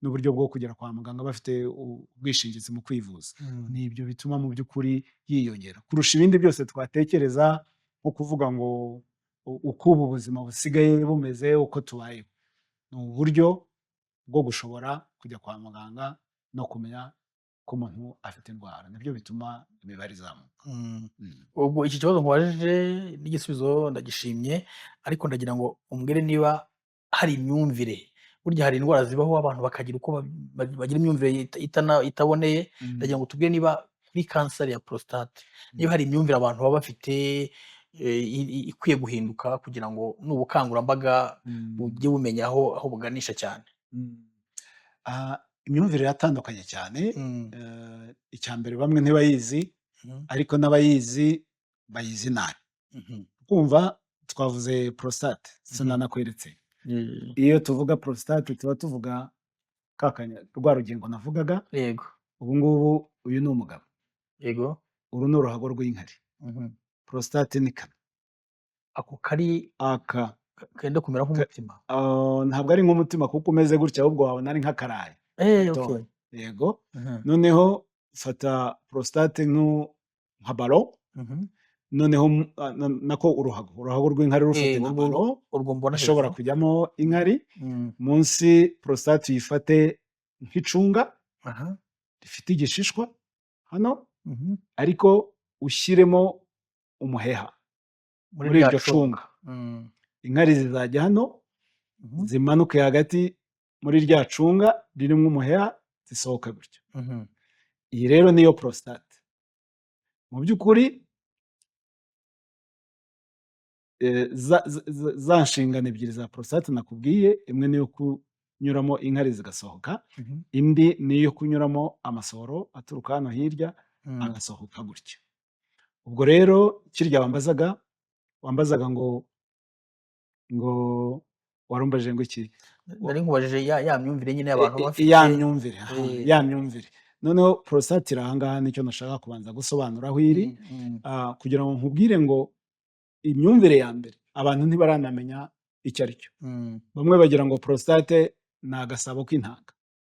[SPEAKER 2] n'uburyo bwo kugera kwa muganga, bafite ubwishingizi mu kwivuza, ni ibyo bituma mu by'ukuri yiyongera kurusha ibindi byose twatekereza, nko kuvuga ngo uko ubu buzima busigaye bumeze, uko tubayeho. Ni uburyo bwo gushobora kujya kwa muganga no kumenya ko umuntu afite indwara, nibyo bituma imibare izamuka.
[SPEAKER 1] Ubwo iki kibazo nkubajije n'igisubizo ndagishimye, ariko ndagira ngo umbwire niba hari imyumvire. Burya hari indwara zibaho abantu bakagira uko bagira imyumvire itaboneye. Ndagira ngo tubwire niba kuri kanseri ya prostate, niba hari imyumvire abantu baba bafite ikwiye guhinduka, kugira ngo n'ubukangurambaga bujye bumenya aho buganisha cyane.
[SPEAKER 2] Imyumvire iratandukanye cyane. Icya mbere, bamwe ntibayizi, ariko n'abayizi bayizi nabi. Kumva twavuze prostate, sinanakweretse. Iyo tuvuga prostate tuba tuvuga rwa rugingo navugaga. Ubu ngubu uyu ni umugabo. Uru ni uruhago rw'inkari. Prostate ni kano.
[SPEAKER 1] Ako kari
[SPEAKER 2] Aka.
[SPEAKER 1] kenda kumera nk'umutima.
[SPEAKER 2] Ntabwo ari nk'umutima kuko umeze gutya, ahubwo wabona ari nk'akarayi gatoya. Yego. Noneho fata prostate nka ballon, noneho nako uruhago rw'inkari rufate nka ballon
[SPEAKER 1] Urwo mbona
[SPEAKER 2] ishobora
[SPEAKER 1] hejuru.
[SPEAKER 2] kujyamo inkari, munsi prostate uyifate nk'icunga rifite igishishwa hano, ariko ushyiremo umuheha
[SPEAKER 1] muri
[SPEAKER 2] muri
[SPEAKER 1] rya
[SPEAKER 2] iryo
[SPEAKER 1] cunga.
[SPEAKER 2] cunga. Inkari zizajya hano, zimanuke hagati muri rya cunga ririmo umuheha, zisohoka gutyo. Iyi rero niyo prostate. Mu by'ukuri za nshingano ebyiri za prostate nakubwiye, imwe niyo kunyuza kunyuramo inkari zigasohoka, indi ni iyo kunyuramo amasohoro aturuka hano hirya agasohoka gutya. Ubwo rero kirya wambazaga ngo warumbajije ngo iki?
[SPEAKER 1] Nari nkubajije ya myumvire nyine y'abantu bafite.
[SPEAKER 2] Ya myumvire, aha, ya myumvire. Noneho prostate iri ahangaha, nicyo nashaka kubanza gusobanura aho iri, kugira ngo nkubwire ngo imyumvire ya mbere, abantu ntibaranamenya icyo ari cyo. Bamwe bagira ngo prostate ni agasabo k'intanga.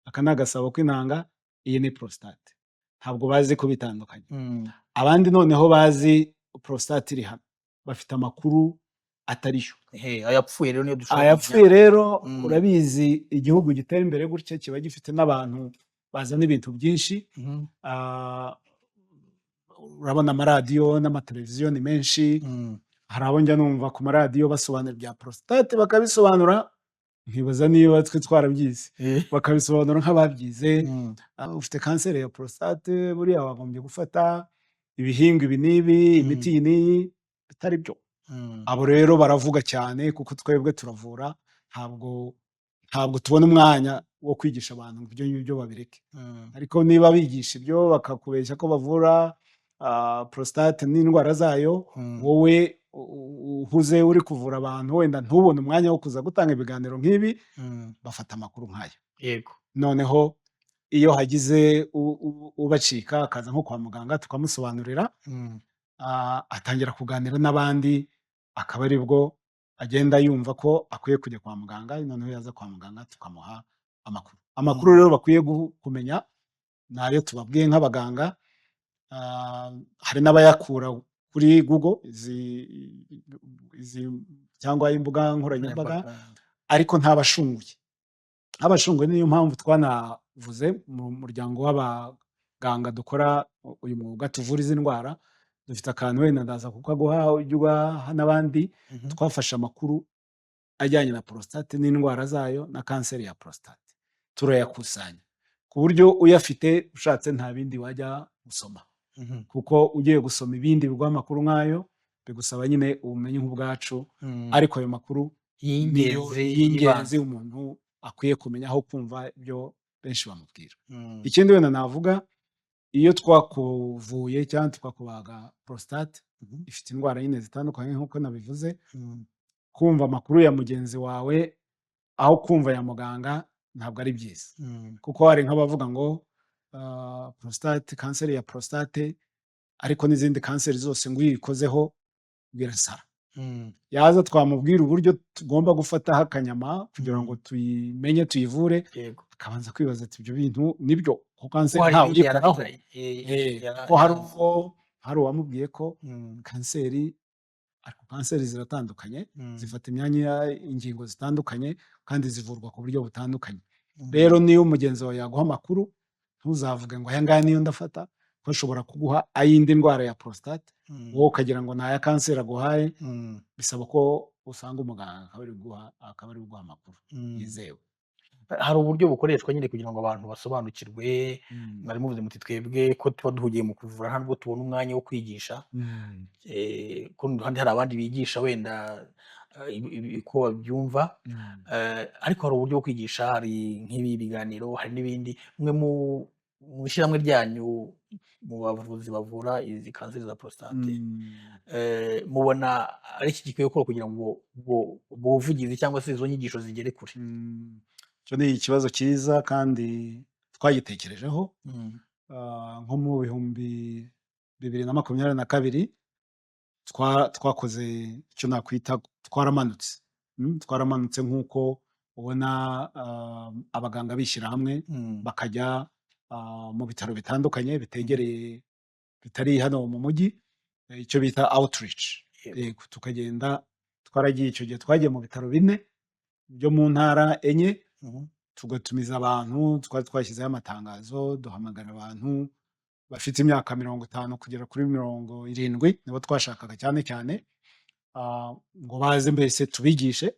[SPEAKER 2] Aka ni agasabo k'intanga, iyi ni prostate. Ntabwo bazi kubitandukanya. Abandi noneho bazi prostate iri hano, bafite amakuru atari yo.
[SPEAKER 1] Ayapfuye rero niyo dushaka
[SPEAKER 2] Ayapfuye
[SPEAKER 1] kumenya.
[SPEAKER 2] rero, urabizi, igihugu gitera imbere gutya kiba gifite n'abantu bazana ibintu byinshi. Urabona amaradiyo n'amateleviziyo ni menshi. Hari abo njya numva ku maradiyo basobanura ibya prostate, bakabisobanura nkibaza niba twe twarabyize, bakabisobanura nk'ababyize. Ufite kanseri ya prostate, buriya wagombye gufata ibihingwa ibi n'ibi, imiti iyi n'iyi, bitari byo. Abo rero baravuga cyane, kuko twebwe turavura, ntabwo tubona umwanya wo kwigisha abantu ngo ibyo ngibyo babireke. Ariko niba bigisha ibyo, bakakubeshya ko bavura prostate n'indwara zayo, wowe uhuze uri kuvura abantu, wenda ntubone umwanya wo kuza gutanga ibiganiro nk'ibi, bafata amakuru nk'ayo. Noneho iyo hagize ubacika akaza nko kwa muganga tukamusobanurira, atangira kuganira n'abandi, akaba aribwo agenda yumva ko akwiye kujya kwa muganga. Noneho yaza kwa muganga tukamuha amakuru. Amakuru rero bakwiye kumenya ni ayo tubabwiye nk'abaganga. Hari n'abayakura kuri Google izi cyangwa imbuga nkoranyambaga, ariko ntabashunguye, ntabashunguye. Niyo mpamvu twanavuze mu muryango w'abaganga dukora uyu mwuga, tuvura izi ndwara, dufite akantu, wenda ndaza kukaguha ujye ugaha n'abandi. Twafashe amakuru ajyanye na prostate n'indwara zayo na kanseri ya prostate, turayakusanya ku buryo uyafite ushatse nta bindi wajya gusoma, kuko ugiye gusoma ibindi biguha amakuru nk'ayo bigusaba nyine ubumenyi nk'ubwacu. Ariko ayo makuru niyo
[SPEAKER 1] y'ingenzi
[SPEAKER 2] y'ingenzi
[SPEAKER 1] y'ibanze.
[SPEAKER 2] umuntu akwiye kumenya aho kumva ibyo benshi bamubwira. Ikindi wenda navuga, iyo twakuvuye cyangwa tukakubaga prostate, ifite indwara nyine zitandukanye nk'uko nabivuze, kumva amakuru ya mugenzi wawe aho kumva ya muganga ntabwo ari byiza, kuko hari nk'abavuga ngo prostate, kanseri ya prostate, ariko n'izindi kanseri zose, ngo iyo uyikozeho birasara. Yaza twamubwira uburyo tugomba gufataho akanyama kugira ngo tuyimenye, tuyivure, akabanza kwibaza ati: "Ibyo bintu nibyo ko kanseri
[SPEAKER 1] Ko hari
[SPEAKER 2] ntawe
[SPEAKER 1] ibindi
[SPEAKER 2] uyikoraho?" Ko hari ubwo hari uwamubwiye ko kanseri, ariko kanseri ziratandukanye, zifata imyanya, ingingo zitandukanye, kandi zivurwa ku buryo butandukanye. Rero niyo mugenzi wawe yaguha amakuru, ntuzavuge ngo aya ngaya niyo ndafata, ko ashobora kuguha ay'indi ndwara ya prostate, wowe ukagira ngo ni aya kanseri aguhaye. Bisaba ko usanga umuganga akaba ari kuguha amakuru yizewe.
[SPEAKER 1] Hari uburyo bukoreshwa nyine kugira ngo abantu basobanukirwe. Mwari muvuze muti twebwe ko tuba duhugiye mu kuvura, nta nubwo tubona umwanya wo kwigisha. Ku rundi ruhande hari abandi bigisha wenda uko babyumva. Ariko hari uburyo bwo kwigisha, hari nk'ibi biganiro, hari n'ibindi. Mwe mu ishyirahamwe ryanyu, mu bavuzi bavura izi kanseri za prostate, mubona ari iki gikwiye gukorwa kugira ngo ubwo buvugizi cyangwa se izo nyigisho zigere kure?
[SPEAKER 2] Icyo ni ikibazo cyiza kandi twagitekerejeho. Nko mu 2022 twakoze icyo nakwita twaramanutse. Twaramanutse nk'uko ubona abaganga bishyira hamwe bakajya mu bitaro bitandukanye bitegereye, bitari hano mu mujyi, icyo bita outreach. Yego, tukagenda. Twaragiye icyo gihe, twagiye mu bitaro 4 byo mu ntara 4, tugatumiza abantu. Twari twashyizeho amatangazo, duhamagara abantu bafite imyaka 50 kugera kuri 70, nibo twashakaga cyane cyane, ngo baze mbese tubigishe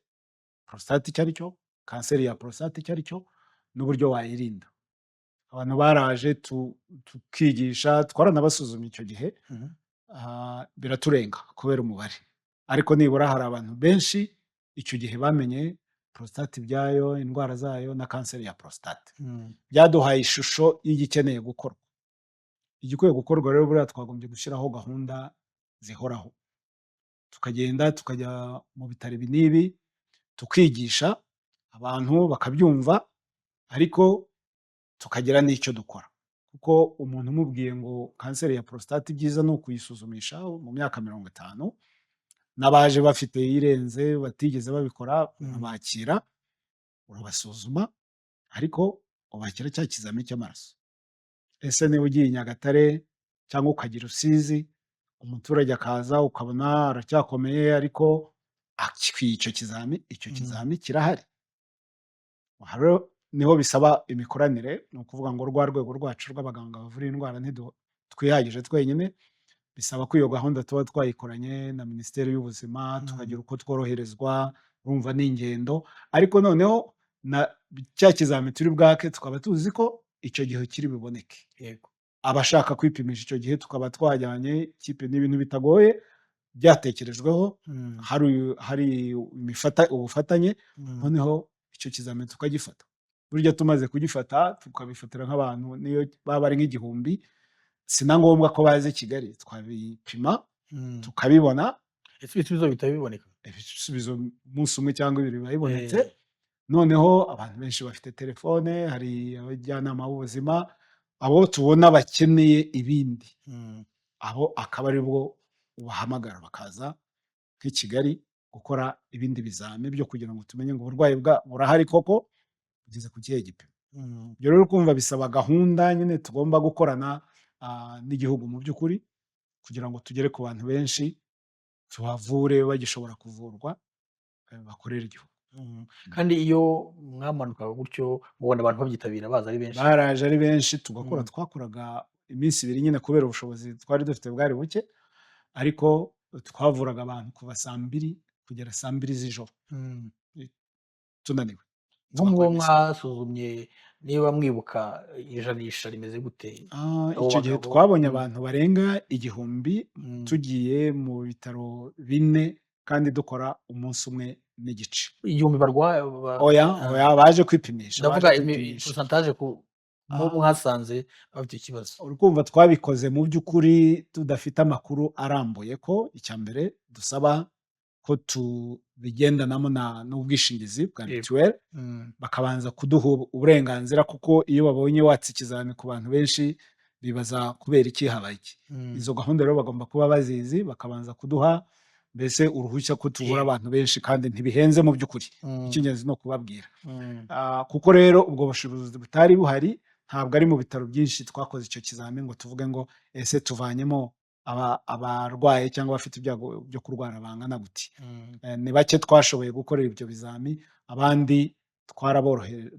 [SPEAKER 2] prostate icyo ari cyo, kanseri ya prostate icyo ari cyo n'uburyo wayirinda. Abantu baraje, tukigisha, twaranabasuzumye icyo gihe, biraturenga kubera umubare, ariko nibura hari abantu benshi icyo gihe bamenye Prostate ibyayo, indwara zayo na kanseri ya prostate. Byaduhaye ishusho y'igikeneye gukorwa. Igikwiye gukorwa rero, buriya twagombye gushyiraho gahunda zihoraho, tukagenda tukajya mu bitaro ibi n'ibi, tukigisha abantu bakabyumva, ariko tukagira n'icyo dukora, kuko umuntu umubwiye ngo kanseri ya prostate ibyiza ni ukuyisuzumisha mu myaka 50, n'abaje bafite irenze batigeze babikora, urabakira, urabasuzuma, ariko ubakira cya kizami cy'amaraso. Ese niba ugiye i Nyagatare cyangwa ukajya i Rusizi, umuturage akaza ukabona aracyakomeye ariko akwiye icyo kizami, icyo kizami kirahari. Aha rero niho bisaba imikoranire, ni ukuvuga ngo rwa rwego rwacu rw'abaganga bavura indwara twihagije twenyine, bisaba ko iyo gahunda tuba twayikoranye na Minisiteri y'Ubuzima, tukagira uko tworoherezwa, urumva ni ingendo, ariko noneho na cya kizami turi bwake tukaba tuzi ko icyo gihe kiri buboneke. Abashaka kwipimisha icyo gihe tukaba twajyanye ikipe, ni ibintu bitagoye, byatekerejweho, hari ubufatanye, noneho icyo kizami tukagifata. Burya tumaze kugifata, tukabifatira nk'abantu niyo baba ari nk'igihumbi, si na ngombwa ko baza i Kigali, twabipima tukabibona.
[SPEAKER 1] Ese ibisubizo bihita biboneka?
[SPEAKER 2] Ibisubizo umunsi umwe cyangwa ibiri biba bibonetse, noneho abantu benshi bafite telefone, hari abajyanama b'ubuzima, abo tubona bakeneye ibindi, abo akaba ari bo ubahamagara bakaza nk'i Kigali gukora ibindi bizami byo kugira ngo tumenye ngo uburwayi burahari koko, bugeze ku kihe gipimo. Ibyo rero urumva bisaba gahunda nyine tugomba gukorana n'igihugu mu by'ukuri, kugira ngo tugere ku bantu benshi, tubavure bagishobora kuvurwa, bakorere igihugu.
[SPEAKER 1] Kandi iyo mwamanukaga gutyo mubona abantu babyitabira baza ari benshi?
[SPEAKER 2] Baraje ari benshi tugakora, twakoraga iminsi 2 nyine kubera ubushobozi twari dufite bwari buke, ariko twavuraga abantu kuva saa 2 kugera saa 2 z'ijoro tunaniwe.
[SPEAKER 1] Nko mu bo
[SPEAKER 2] Tugakora iminsi
[SPEAKER 1] mwasuzumye, niba mwibuka, ijanisha rimeze gute? Abo
[SPEAKER 2] Icyo gihe
[SPEAKER 1] bagabo
[SPEAKER 2] twabonye abantu barenga 1000 tugiye mu bitaro 4 kandi dukora umunsi umwe n'igice.
[SPEAKER 1] 1000 barwaye
[SPEAKER 2] Oya, oya, baje kwipimisha, baje
[SPEAKER 1] Ndavuga
[SPEAKER 2] kwipimisha.
[SPEAKER 1] pourcentage ku bo mwasanze bafite ikibazo.
[SPEAKER 2] Urikumva twabikoze mu by'ukuri tudafite amakuru arambuye, ko icya mbere dusaba ko tubigendanamo n'ubwishingizi bwa mituweli, bakabanza kuduha uburenganzira, kuko iyo babonye watse ikizami ku bantu benshi bibaza kubera iki, habaye iki. Izo gahunda rero bagomba kuba bazizi, bakabanza kuduha mbese uruhushya ko tuvura abantu benshi, kandi ntibihenze mu by'ukuri. Icy'ingenzi ni ukubabwira. Kuko rero ubwo bushobozi butari buhari, ntabwo ari mu bitaro byinshi twakoze icyo kizami ngo tuvuge ngo ese tuvanyemo abarwaye cyangwa abafite ibyago byo kurwara bangana gute. Ni bake twashoboye gukorera ibyo bizami, abandi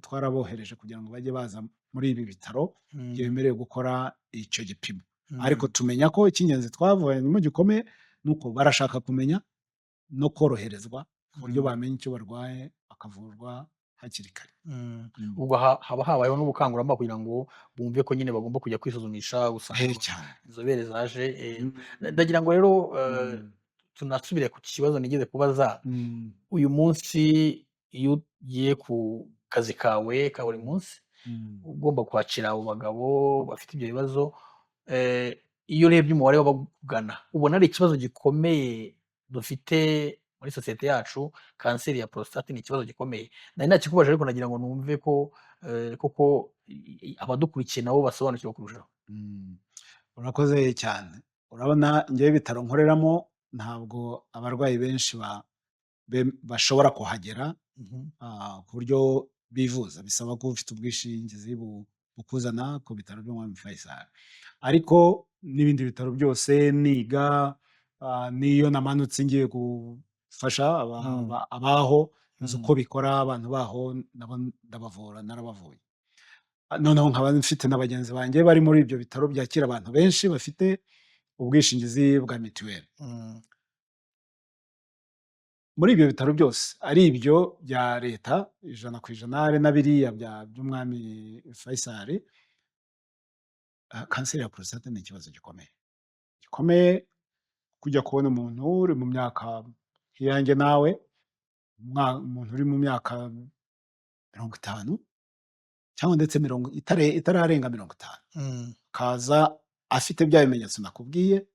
[SPEAKER 2] twarabohereje kugira ngo bajye baza muri ibi bitaro byemerewe gukora icyo gipimo. Ariko tumenya ko icy'ingenzi twavanyemo gikomeye ni uko barashaka kumenya no koroherezwa ku buryo bamenya icyo barwaye bakavurwa hakiri kare.
[SPEAKER 1] Ubwo haba habayeho n'ubukangurambaga kugira ngo bumve ko nyine bagomba kujya kwisuzumisha, gusanga
[SPEAKER 2] Cyane.
[SPEAKER 1] inzobere zaje. Ndagira ngo rero tunasubire ku kibazo nigeze kubaza. Uyu munsi iyo ugiye ku kazi kawe ka buri munsi, ugomba kwakira abo bagabo bafite ibyo bibazo, iyo urebye umubare w'abakugana ubona ari ikibazo gikomeye dufite muri sosiyete yacu. Kanseri ya prostate ni ikibazo gikomeye. Nari nakikubajije, ariko nagira ngo numve ko koko abadukurikiye nabo basobanukirwa kurushaho.
[SPEAKER 2] Urakoze cyane. Urabona njyewe ibitaro nkoreramo ntabwo abarwayi benshi bashobora kuhagera ku buryo bivuza, bisaba kuba ufite ubwishingizi bukuzana ku bitaro by'Umwami Faisal. Ariko n'ibindi bitaro byose niga, n'iyo namanutse ngiye gufasha abaho, nzi uko bikora, abantu baho nabo ndabavura, narabavuye. Noneho nkaba mfite na bagenzi banjye bari muri ibyo bitaro byakira abantu benshi bafite ubwishingizi bwa mituweli. Muri ibyo bitaro byose, ari ibyo bya leta 100%, ari na biriya by'Umwami Faisal, kanseri ya prostate ni ikibazo gikomeye. Gikomeye kujya kubona umuntu uri mu myaka nk'iyanjye nawe, Umuntu uri mu myaka 50 cyangwa ndetse mirongo itararenga 50, akaza afite bya bimenyetso nakubwiye,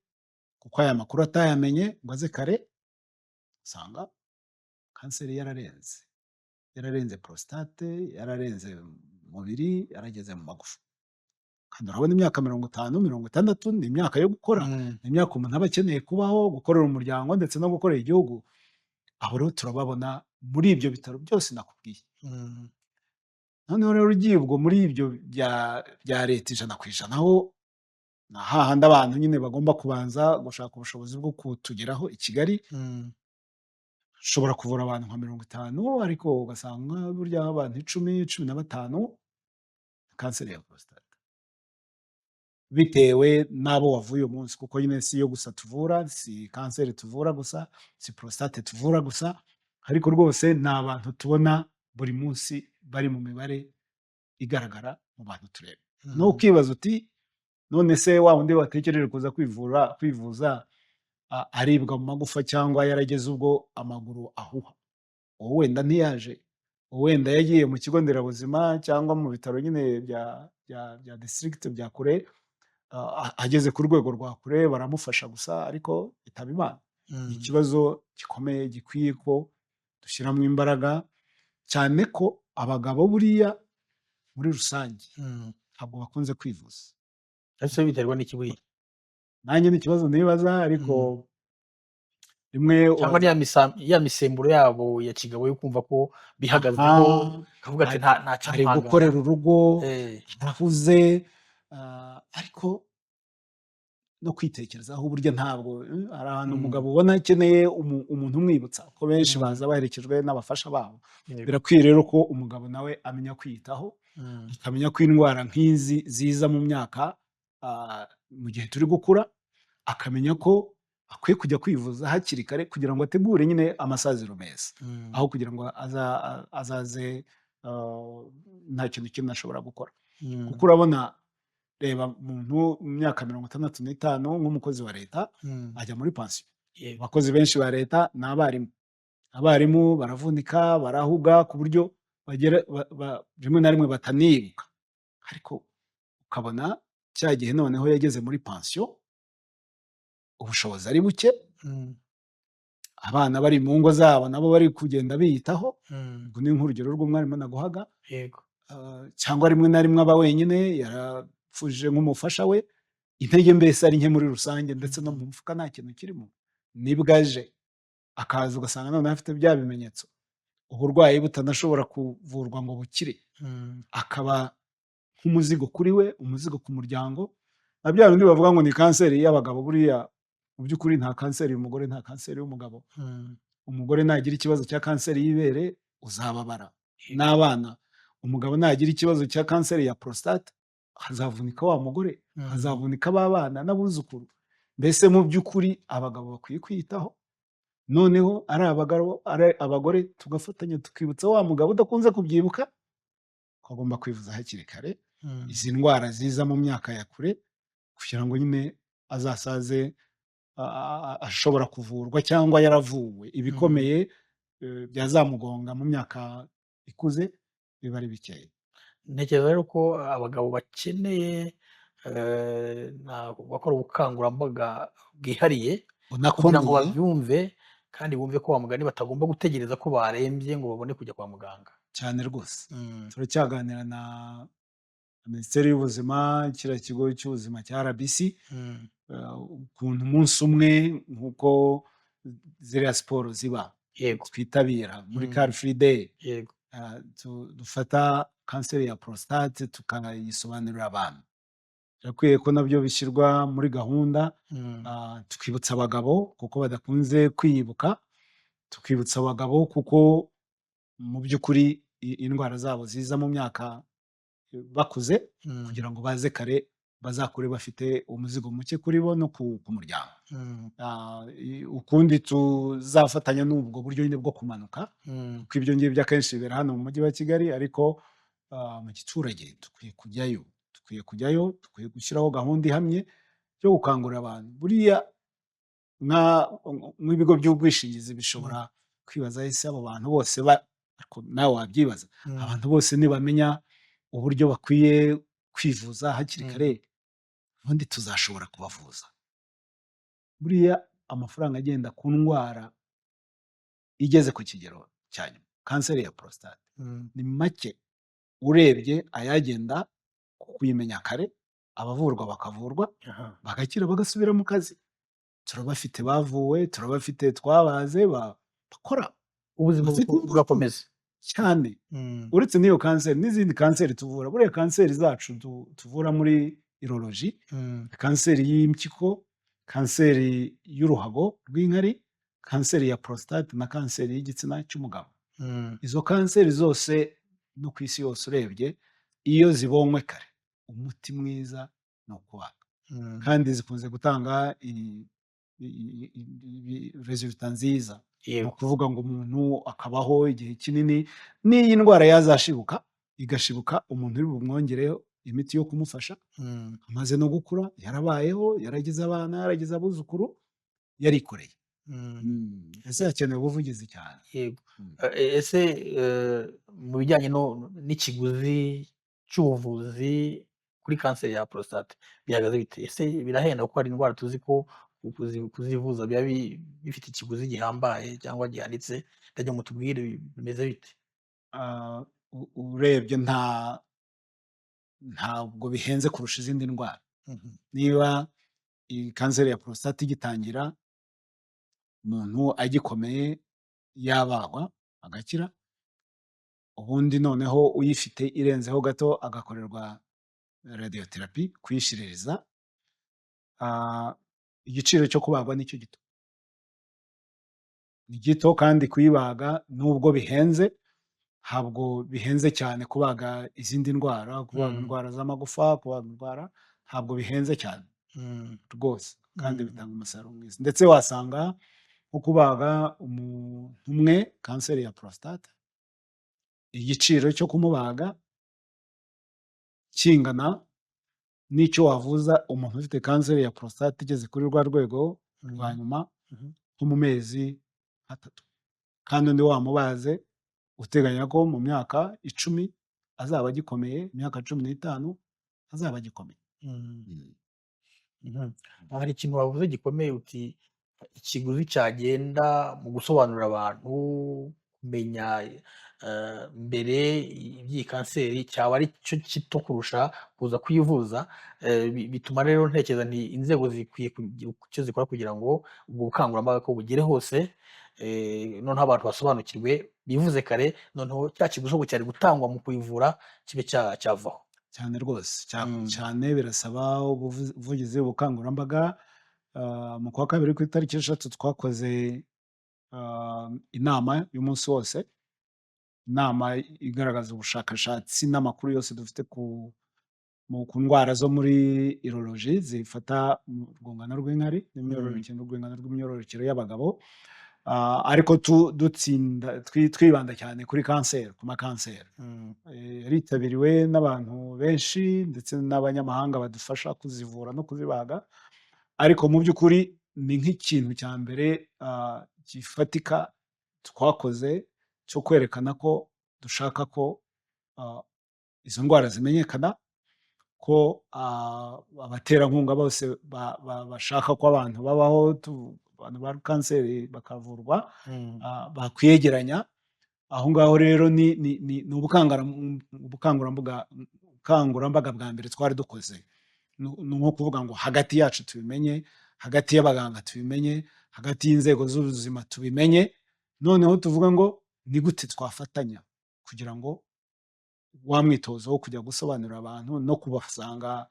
[SPEAKER 2] kuko aya makuru atayamenye ngo aze kare, usanga kanseri yararenze prostate, yararenze umubiri, yarageze mu magufa. Kandi urabona imyaka 50, 60 ni imyaka yo gukora, ni imyaka umuntu aba akeneye kubaho, gukorera umuryango ndetse no gukorera igihugu. Abo rero turababona muri ibyo bitaro byose nakubwiye. Noneho rero ugiye ubwo muri ibyo bya leta 100%, aho ni hahandi abantu nyine bagomba kubanza gushaka ubushobozi bwo kutugeraho i Kigali, ushobora kuvura abantu nka 50, ariko ugasanga burya abantu 10, 15 kanseri ya prostate. Bitewe n'abo wavuye uyu munsi, kuko nyine si yo gusa tuvura, si kanseri tuvura gusa, si prostate tuvura gusa, ariko rwose ni abantu tubona buri munsi bari mu mibare igaragara mu bantu tureba. No ukibaza uti: "None se wa wundi watekereje kuza kwivuza aribwa mu magufa cyangwa yarageze ubwo amaguru ahuha, uwo wenda ntiyaje, uwo wenda yagiye mu kigo nderabuzima cyangwa mu bitaro nyine bya district bya kure, ageze ku rwego rwa kure baramufasha gusa, ariko yitaba Imana." Ni ikibazo gikomeye gikwiye ko dushyiramo imbaraga, cyane ko abagabo buriya muri rusange ntabwo bakunze kwivuza.
[SPEAKER 1] Ese biterwa n'iki buriya?
[SPEAKER 2] Nanjye ni ikibazo nibaza, ariko rimwe
[SPEAKER 1] Cyangwa ni ya misemburo yabo ya kigabo yo kumva ko bihagazeho, kavuga ati nta
[SPEAKER 2] ari
[SPEAKER 1] cyampangara.
[SPEAKER 2] gukorera urugo, arahuze, ariko no kwitekerezaho burya ntabwo, hari ahantu umugabo ubona akeneye umuntu umwibutsa, ko benshi baza baherekejwe n'abafasha babo. Birakwiye rero ko umugabo nawe amenya kwiyitaho, akamenya ko indwara nk'izi ziza mu myaka, mu gihe turi gukura, akamenya ko akwiye kujya kwivuza hakiri kare kugira ngo ategure nyine amasaziro meza, aho kugira ngo azaze nta kintu kimwe ashobora gukora. Kuko urabona, reba umuntu mu myaka 65 nk'umukozi wa leta ajya muri pansiyo. Abakozi benshi ba leta ni abarimu. Abarimu baravunika, barahuga ku buryo bagera rimwe na rimwe batanibuka, ariko ukabona cya gihe noneho yageze muri pansiyo, ubushobozi ari buke, abana bari mu ngo zabo nabo bari kugenda biyitaho, ubwo ni nk'urugero rw'umwarimu naguhaga, cyangwa rimwe na rimwe aba wenyine yarapfuje nk'umufasha we, intege mbese ari nke muri rusange, ndetse no mu mufuka nta kintu kirimo. Nibwo aje akaza, ugasanga noneho afite bya bimenyetso, uburwayi butanashobora kuvurwa ngo bukire, akaba nk'umuzigo kuri we, umuzigo ku muryango. Na bya bindi bavuga ngo ni kanseri y'abagabo, buriya mu by'ukuri nta kanseri y'umugore, nta kanseri y'umugabo. Umugore nagira ikibazo cya kanseri y'ibere uzababara n'abana. Umugabo nagira ikibazo cya kanseri ya prostate hazavunika wa mugore, hazavunika ba bana n'abuzukuru. Mbese mu by'ukuri abagabo bakwiye kwiyitaho, noneho ari abagabo ari abagore tugafatanya tukibutsa wa mugabo udakunze kubyibuka ko agomba kwivuza hakiri kare izi ndwara ziza mu myaka ya kure, kugira ngo nyine azasaze ashobora kuvurwa cyangwa yaravuwe. Ibikomeye byazamugonga mu myaka ikuze biba ari bikeya.
[SPEAKER 1] Ntekereza rero ko abagabo bakeneye gukora ubukangurambaga bwihariye kugira ngo
[SPEAKER 2] bunakomeye
[SPEAKER 1] babyumve, kandi bumve ko wa mugani batagomba gutegereza ko barembye ngo babone kujya kwa muganga.
[SPEAKER 2] Cyane rwose. Turacyaganira na Minisiteri y'Ubuzima, kiriya kigo cy'ubuzima cya RBC, ukuntu umunsi umwe nk'uko ziriya siporo ziba twitabira muri Car Free Day, dufata kanseri ya prostate tukayisobanurira abantu. Birakwiye ko nabyo bishyirwa muri gahunda, tukibutsa abagabo kuko badakunze kwiyibuka, tukibutsa abagabo kuko mu by'ukuri indwara zabo ziza mu myaka bakuze, kugira ngo baze kare bazakure bafite umuzigo muke kuri bo no ku muryango. Ukundi tuzafatanya n'ubwo buryo nyine bwo kumanuka, kuko ibyo ngibyo akenshi bibera hano mu mujyi wa Kigali, ariko mu giturage dukwiye kujyayo, dukwiye kujyayo, dukwiye gushyiraho gahunda ihamye yo gukangurira abantu. Buriya nk'ibigo by'ubwishingizi bishobora Kwibaza ese abo bantu bose ariko nawe wabyibaza, abantu bose nibamenya uburyo bakwiye kwivuza hakiri kare, ubundi tuzashobora kubavuza? Buriya amafaranga agenda ku ndwara igeze ku kigero cya nyuma, kanseri ya prostate, ni make urebye ayagenda ku kuyimenya kare, abavurwa bakavurwa, bagakira, bagasubira mu kazi. Turabafite bavuwe, turabafite twabaze, bakora,
[SPEAKER 1] ubuzima
[SPEAKER 2] bafite ingufu
[SPEAKER 1] bugakomeza.
[SPEAKER 2] Cyane. Uretse n'iyo kanseri, n'izindi kanseri tuvura, buriya kanseri zacu tuvura muri urology, kanseri y'impyiko, kanseri y'uruhago rw'inkari, kanseri ya prostate na kanseri y'igitsina cy'umugabo, izo kanseri zose no ku isi yose urebye, iyo zibonywe kare, umuti mwiza ni ukubaga, kandi zikunze gutanga résultat nziza. Ni ukuvuga ngo umuntu akabaho igihe kinini, n'iyi ndwara yazashibuka igashibuka, umuntu uri bumwongereho imiti yo kumufasha, amaze no gukura, yarabayeho, yaragize abana, yaragize abuzukuru, yarikoreye. Ese hakenewe ubuvugizi cyane.
[SPEAKER 1] Yego. Ese mu bijyanye n'ikiguzi cy'ubuvuzi kuri kanseri ya prostate bihagaze bite? Ese birahenda? Kuko hari indwara tuzi ko kuzivuza biba bifite ikiguzi gihambaye cyangwa gihanitse. Ndagira ngo mutubwire bimeze bite?
[SPEAKER 2] Urebye ntabwo bihenze kurusha izindi ndwara. Niba iyi kanseri ya prostate igitangira, umuntu agikomeye, yabagwa agakira, ubundi noneho uyifite irenzeho gato agakorerwa radiothérapie, kuyishiririza, igiciro cyo kubagwa nicyo gito, ni gito. Kandi kuyibaga, nubwo bihenze, ntabwo bihenze cyane kubaga izindi ndwara, kubaga indwara z'amagufa, kubaga indwara, ntabwo bihenze cyane rwose, kandi bitanga umusaruro mwiza. Ndetse wasanga nko kubaga umuntu umwe kanseri ya prostate, igiciro cyo kumubaga kingana n'icyo wavuza umuntu ufite kanseri ya prostate igeze kuri rwa rwego rwa nyuma nko mu mezi 3, kandi undi wamubaze uteganya ko mu myaka 10 azaba agikomeye, imyaka 15 azaba agikomeye.
[SPEAKER 1] Hari ikintu wavuze gikomeye, uti ikiguzi cyagenda mu gusobanurira abantu kumenya mbere iby'iyi kanseri cyaba ari cyo gito kurusha kuza kuyivuza. Bituma rero ntekereza nti inzego zikwiye kugira icyo zikora kugira ngo ubwo bukangurambaga ko bugere hose, noneho abantu basobanukirwe, bivuze kare, noneho cya kiguzi ahubwo cyari gutangwa mu kuyivura kibe cyavaho.
[SPEAKER 2] Cyane rwose, cyane. Birasaba ubuvugizi, ubukangurambaga. Mu kwa kabiri ku itariki 3 twakoze inama y'umunsi wose, inama igaragaza ubushakashatsi n'amakuru yose dufite ku ndwara zo muri urology zifata mu rwungano rw'inkari n'imyororokere n'urwungano rw'imyororokere y'abagabo, ariko dutsinda twibanda cyane kuri kanseri, ku makanseri. Yaritabiriwe n'abantu benshi, ndetse n'abanyamahanga badufasha kuzivura no kuzibaga. Ariko mu by'ukuri ni nk'ikintu cya mbere gifatika twakoze cyo kwerekana ko dushaka ko izo ndwara zimenyekana, ko abaterankunga bose bashaka ko abantu babaho, abantu ba kanseri bakavurwa, bakwiyegeranya aho ngaho. Rero ni ubukangurambaga bwa mbere twari dukoze. Ni nko kuvuga ngo hagati yacu tubimenye, hagati y'abaganga tubimenye, hagati y'inzego z'ubuzima tubimenye, noneho tuvuge ngo ni gute twafatanya kugira ngo wa mwitozo wo kujya gusobanurira abantu no kubasanga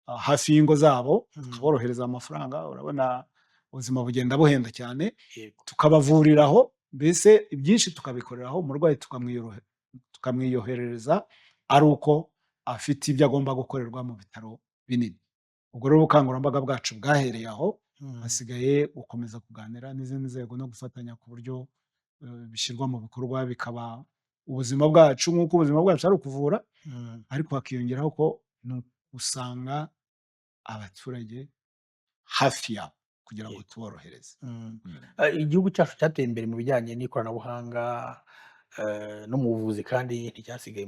[SPEAKER 2] hafi y'ingo zabo, tukaborohereza amafaranga. Urabona ubuzima bugenda buhenda cyane. Tukabavuriraho, mbese ibyinshi tukabikoreraho, umurwayi tukamwiyoherereza ari uko afite ibyo agomba gukorerwa mu bitaro binini. Ubwo rero ubukangurambaga bwacu bwahereye aho. Hasigaye gukomeza kuganira n'izindi nzego no gufatanya ku buryo bishyirwa mu bikorwa, bikaba ubuzima bwacu, nk'uko ubuzima bwacu ari ukuvura, ariko hakiyongeraho ko ni usanga abaturage hafi yabo kugira kugira ngo tuborohereze.
[SPEAKER 1] Igihugu cyacu cyateye imbere mu bijyanye n'ikoranabuhanga, no mu buvuzi kandi nticyasigaye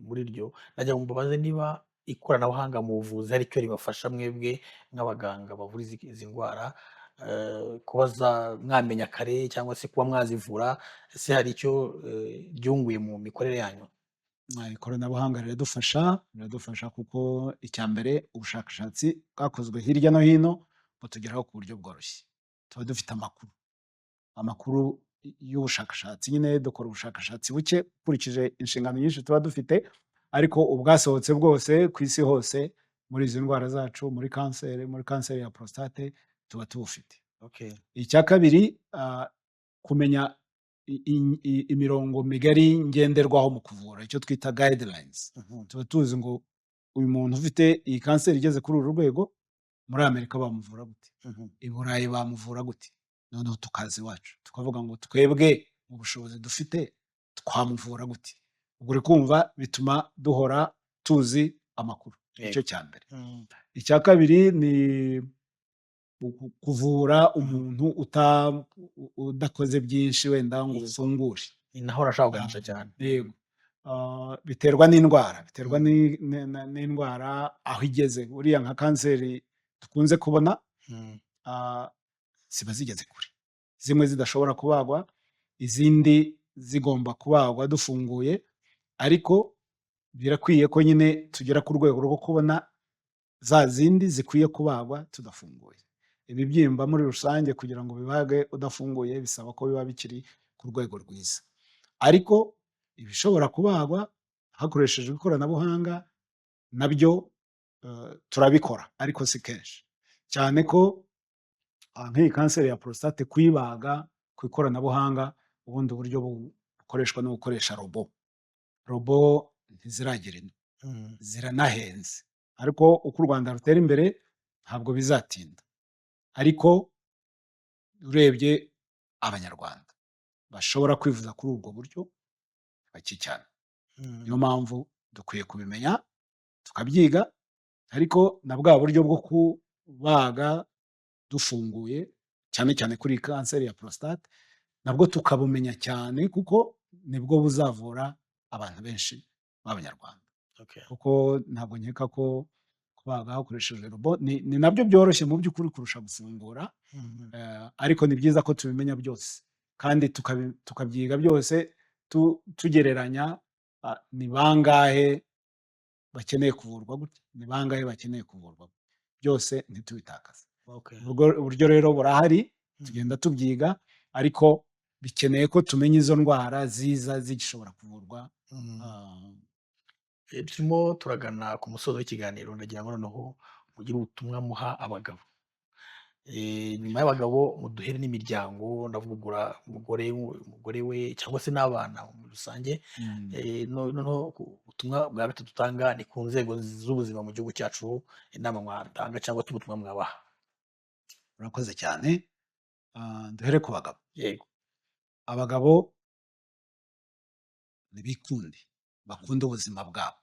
[SPEAKER 1] muri ryo. Nagira ngo mbabaze niba ikoranabuhanga mu buvuzi hari icyo ribafasha mwebwe nk'abaganga bavura izi ndwara, kuba mwamenya kare cyangwa se kuba mwazivura, ese hari icyo ryunguye mu mikorere yanyu?
[SPEAKER 2] Ikoranabuhanga riradufasha, riradufasha kuko icya mbere ubushakashatsi bwakozwe hirya no hino butugeraho ku buryo bworoshye. Tuba dufite amakuru y'ubushakashatsi nyine. Dukora ubushakashatsi buke ukurikije inshingano nyinshi tuba dufite, ariko ubwasohotse bwose ku isi hose muri izi ndwara zacu, muri kanseri ya prostate, tuba tubufite. Icya kabiri, kumenya imirongo migari ngenderwaho mu kuvura, icyo twita guidelines. Tuba tuzi ngo uyu muntu ufite iyi kanseri igeze kuri uru rwego, muri Amerika bamuvura gute, i Burayi bamuvura gute, noneho tukaza iwacu tukavuga ngo twebwe mu bushobozi dufite twamuvura gute. Ubwo uri kumva bituma duhora tuzi amakuru. Icyo cya mbere. Icya kabiri ni kuvura umuntu udakoze byinshi wenda ngo ufungure.
[SPEAKER 1] Ni naho nashaka kuganisha cyane.
[SPEAKER 2] Yego. Biterwa n'indwara, biterwa n'indwara aho igeze. Buriya nka kanseri dukunze kubona, ziba zigeze kure, zimwe zidashobora kubagwa, izindi zigomba kubagwa dufunguye, ariko birakwiye ko nyine tugera ku rwego rwo kubona za zindi zikwiye kubagwa tudafunguye. Ibibyimba muri rusange kugira ngo bibage udafunguye bisaba ko biba bikiri ku rwego rwiza, ariko ibishobora kubagwa hakoreshejwe ikoranabuhanga nabyo turabikora, ariko si kenshi cyane ko nk'iyi kanseri ya prostate kuyibaga ku ikoranabuhanga, ubundi buryo bukoreshwa no gukoresha robot. Robot ntiziragera ino, ziranahenze, ariko uko u Rwanda rutera imbere ntabwo bizatinda. Ariko urebye Abanyarwanda bashobora kwivuza kuri ubwo buryo bake cyane. Niyo mpamvu dukwiye kubimenya tukabyiga, ariko na bwa buryo bwo kubaga dufunguye, cyane cyane kuri kanseri ya prostate, nabwo tukabumenya cyane kuko nibwo buzavura abantu benshi b'Abanyarwanda. Kuko ntabwo nkeka ko kubaga hakoreshejwe robot ni nabyo byoroshye mu by'ukuri kurusha gufungura, ariko ni byiza ko tubimenya byose kandi tukabyiga byose tugereranya ni bangahe bakeneye kuvurwa gutya, ni bangahe bakeneye kuvurwa gutya, byose ntitubitakaze. Ubwo uburyo rero burahari, tugenda tubyiga, ariko bikeneye ko tumenya izo ndwara ziza zigishobora kuvurwa.
[SPEAKER 1] Turimo turagana ku musozo w'ikiganiro, ndagira ngo noneho mugire ubutumwa muha abagabo. Nyuma y'abagabo muduhere n'imiryango, ndavuga umugore we cyangwa se n'abana muri rusange. Noneho ubutumwa bwa gatatu dutanga ni ku nzego z'ubuzima mu gihugu cyacu, inama mwatanga cyangwa se ubutumwa mwabaha.
[SPEAKER 2] Urakoze cyane. Duhere ku bagabo.
[SPEAKER 1] Yego.
[SPEAKER 2] Abagabo nibikunde, bakunde ubuzima bwabo,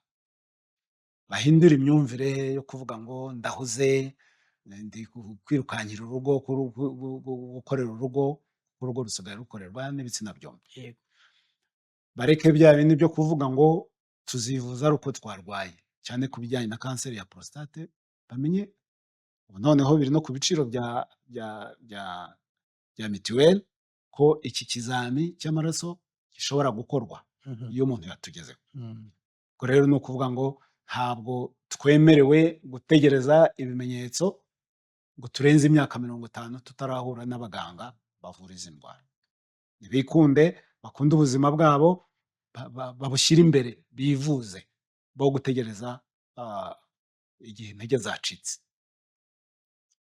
[SPEAKER 2] bahindure imyumvire yo kuvuga ngo ndahuze, ndi kwirukankira urugo, gukorera urugo, urugo rusigaye rukorerwa n'ibitsina byombi. Bareke bya bindi byo kuvuga ngo tuzivuza ari uko twarwaye, cyane ku bijyanye na kanseri ya prostate. Bamenye ubu noneho biri no ku biciro bya mituweli ko iki kizami cy'amaraso gishobora gukorwa iyo umuntu yatugezeho. Ubwo rero ni ukuvuga ngo ntabwo twemerewe gutegereza ibimenyetso ngo turenze imyaka 50 tutarahura n'abaganga bavura izi ndwara. Nibikunde, bakunde ubuzima bwabo, babushyire imbere, bivuze, bo gutegereza igihe intege zacitse.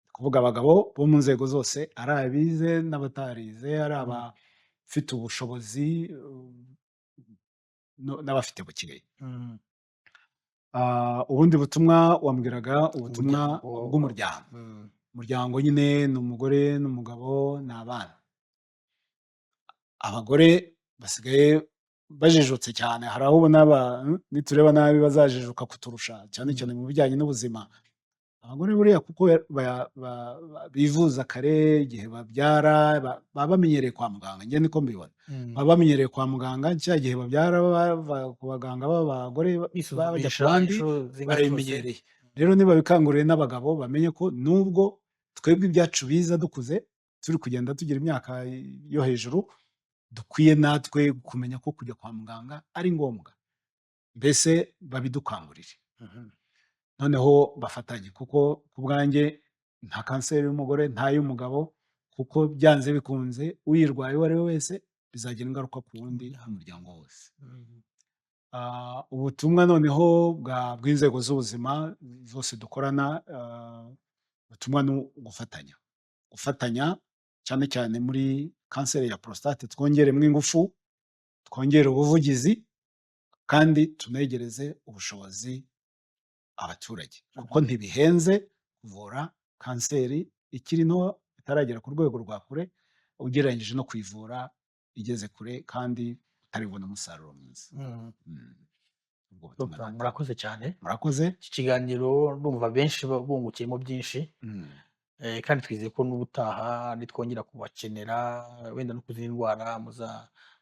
[SPEAKER 2] Ni kuvuga abagabo bo mu nzego zose, ari abize n'abatarize, ari abafite ubushobozi n'abafite bukeya. Ubundi butumwa wambwiraga, ubutumwa
[SPEAKER 1] Umuryango.
[SPEAKER 2] bw'umuryango. Umuryango nyine ni umugore n'umugabo n'abana. Abagore basigaye bajijutse cyane, hari aho ubona nitureba nabi bazajijuka kuturusha, cyane cyane mu bijyanye n'ubuzima. Abagore buriya kuko bivuza kare, igihe babyara baba bamenyereye kwa muganga, njye niko mbibona. Baba bamenyereye kwa muganga, cya gihe babyara bava ku baganga b'abagore bajya ku
[SPEAKER 1] Bisuzumisha
[SPEAKER 2] bandi,
[SPEAKER 1] inshuro zingahe zose.
[SPEAKER 2] Barabimenyereye. Rero nibabikangurire n'abagabo bamenye ko nubwo twebwe ibyacu biza dukuze, turi kugenda tugira imyaka yo hejuru, dukwiye natwe kumenya ko kujya kwa muganga ari ngombwa. Mbese babidukangurire. Noneho bafatanye, kuko ku bwanjye nta kanseri y'umugore, nta y'umugabo, kuko byanze bikunze uyirwaye uwo ari we wese bizagira ingaruka ku wundi, umuryango wose. Ubutumwa noneho bw'inzego z'ubuzima zose dukorana, ubutumwa ni ugufatanya. Gufatanya cyane cyane muri kanseri ya prostate, twongeremo ingufu, twongere ubuvugizi kandi tunegereze ubushobozi abaturage, kuko ntibihenze kuvura kanseri ikiri nto, itaragera ku rwego rwa kure, ugereranyije no kuyivura igeze kure kandi utari bubone umusaruro mwiza. Ubwo butumwa
[SPEAKER 1] Dr.
[SPEAKER 2] natanga.
[SPEAKER 1] Murakoze cyane.
[SPEAKER 2] Murakoze.
[SPEAKER 1] Iki kiganiro ndumva benshi bungukiyemo byinshi. Kandi twizeye ko n'ubutaha nitwongera kubakenera, wenda no ku zindi ndwara,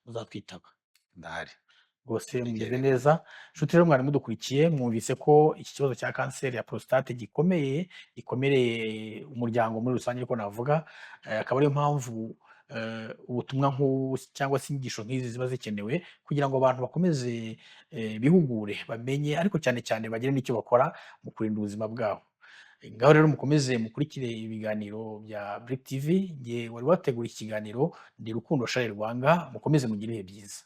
[SPEAKER 1] muzatwitaba.
[SPEAKER 2] Ndahari.
[SPEAKER 1] Rwose mugeze
[SPEAKER 2] Igihe.
[SPEAKER 1] neza. Nshuti rero mwari mudukurikiye, mwumvise ko iki kibazo cya kanseri ya prostate gikomeye, gikomereye umuryango muri rusange ariko navuga, akaba ariyo mpamvu ubutumwa nk'ubu cyangwa se inyigisho nk'izi ziba zikenewe kugira ngo abantu bakomeze bihugure, bamenye, ariko cyane cyane bagire n'icyo bakora mu kurinda ubuzima bwabo. Ngaho rero mukomeze mukurikire ibiganiro bya Brick TV, njye wari wateguye iki kiganiro ndi Rukundo Charles Rwanga, mukomeze mugire ibihe byiza.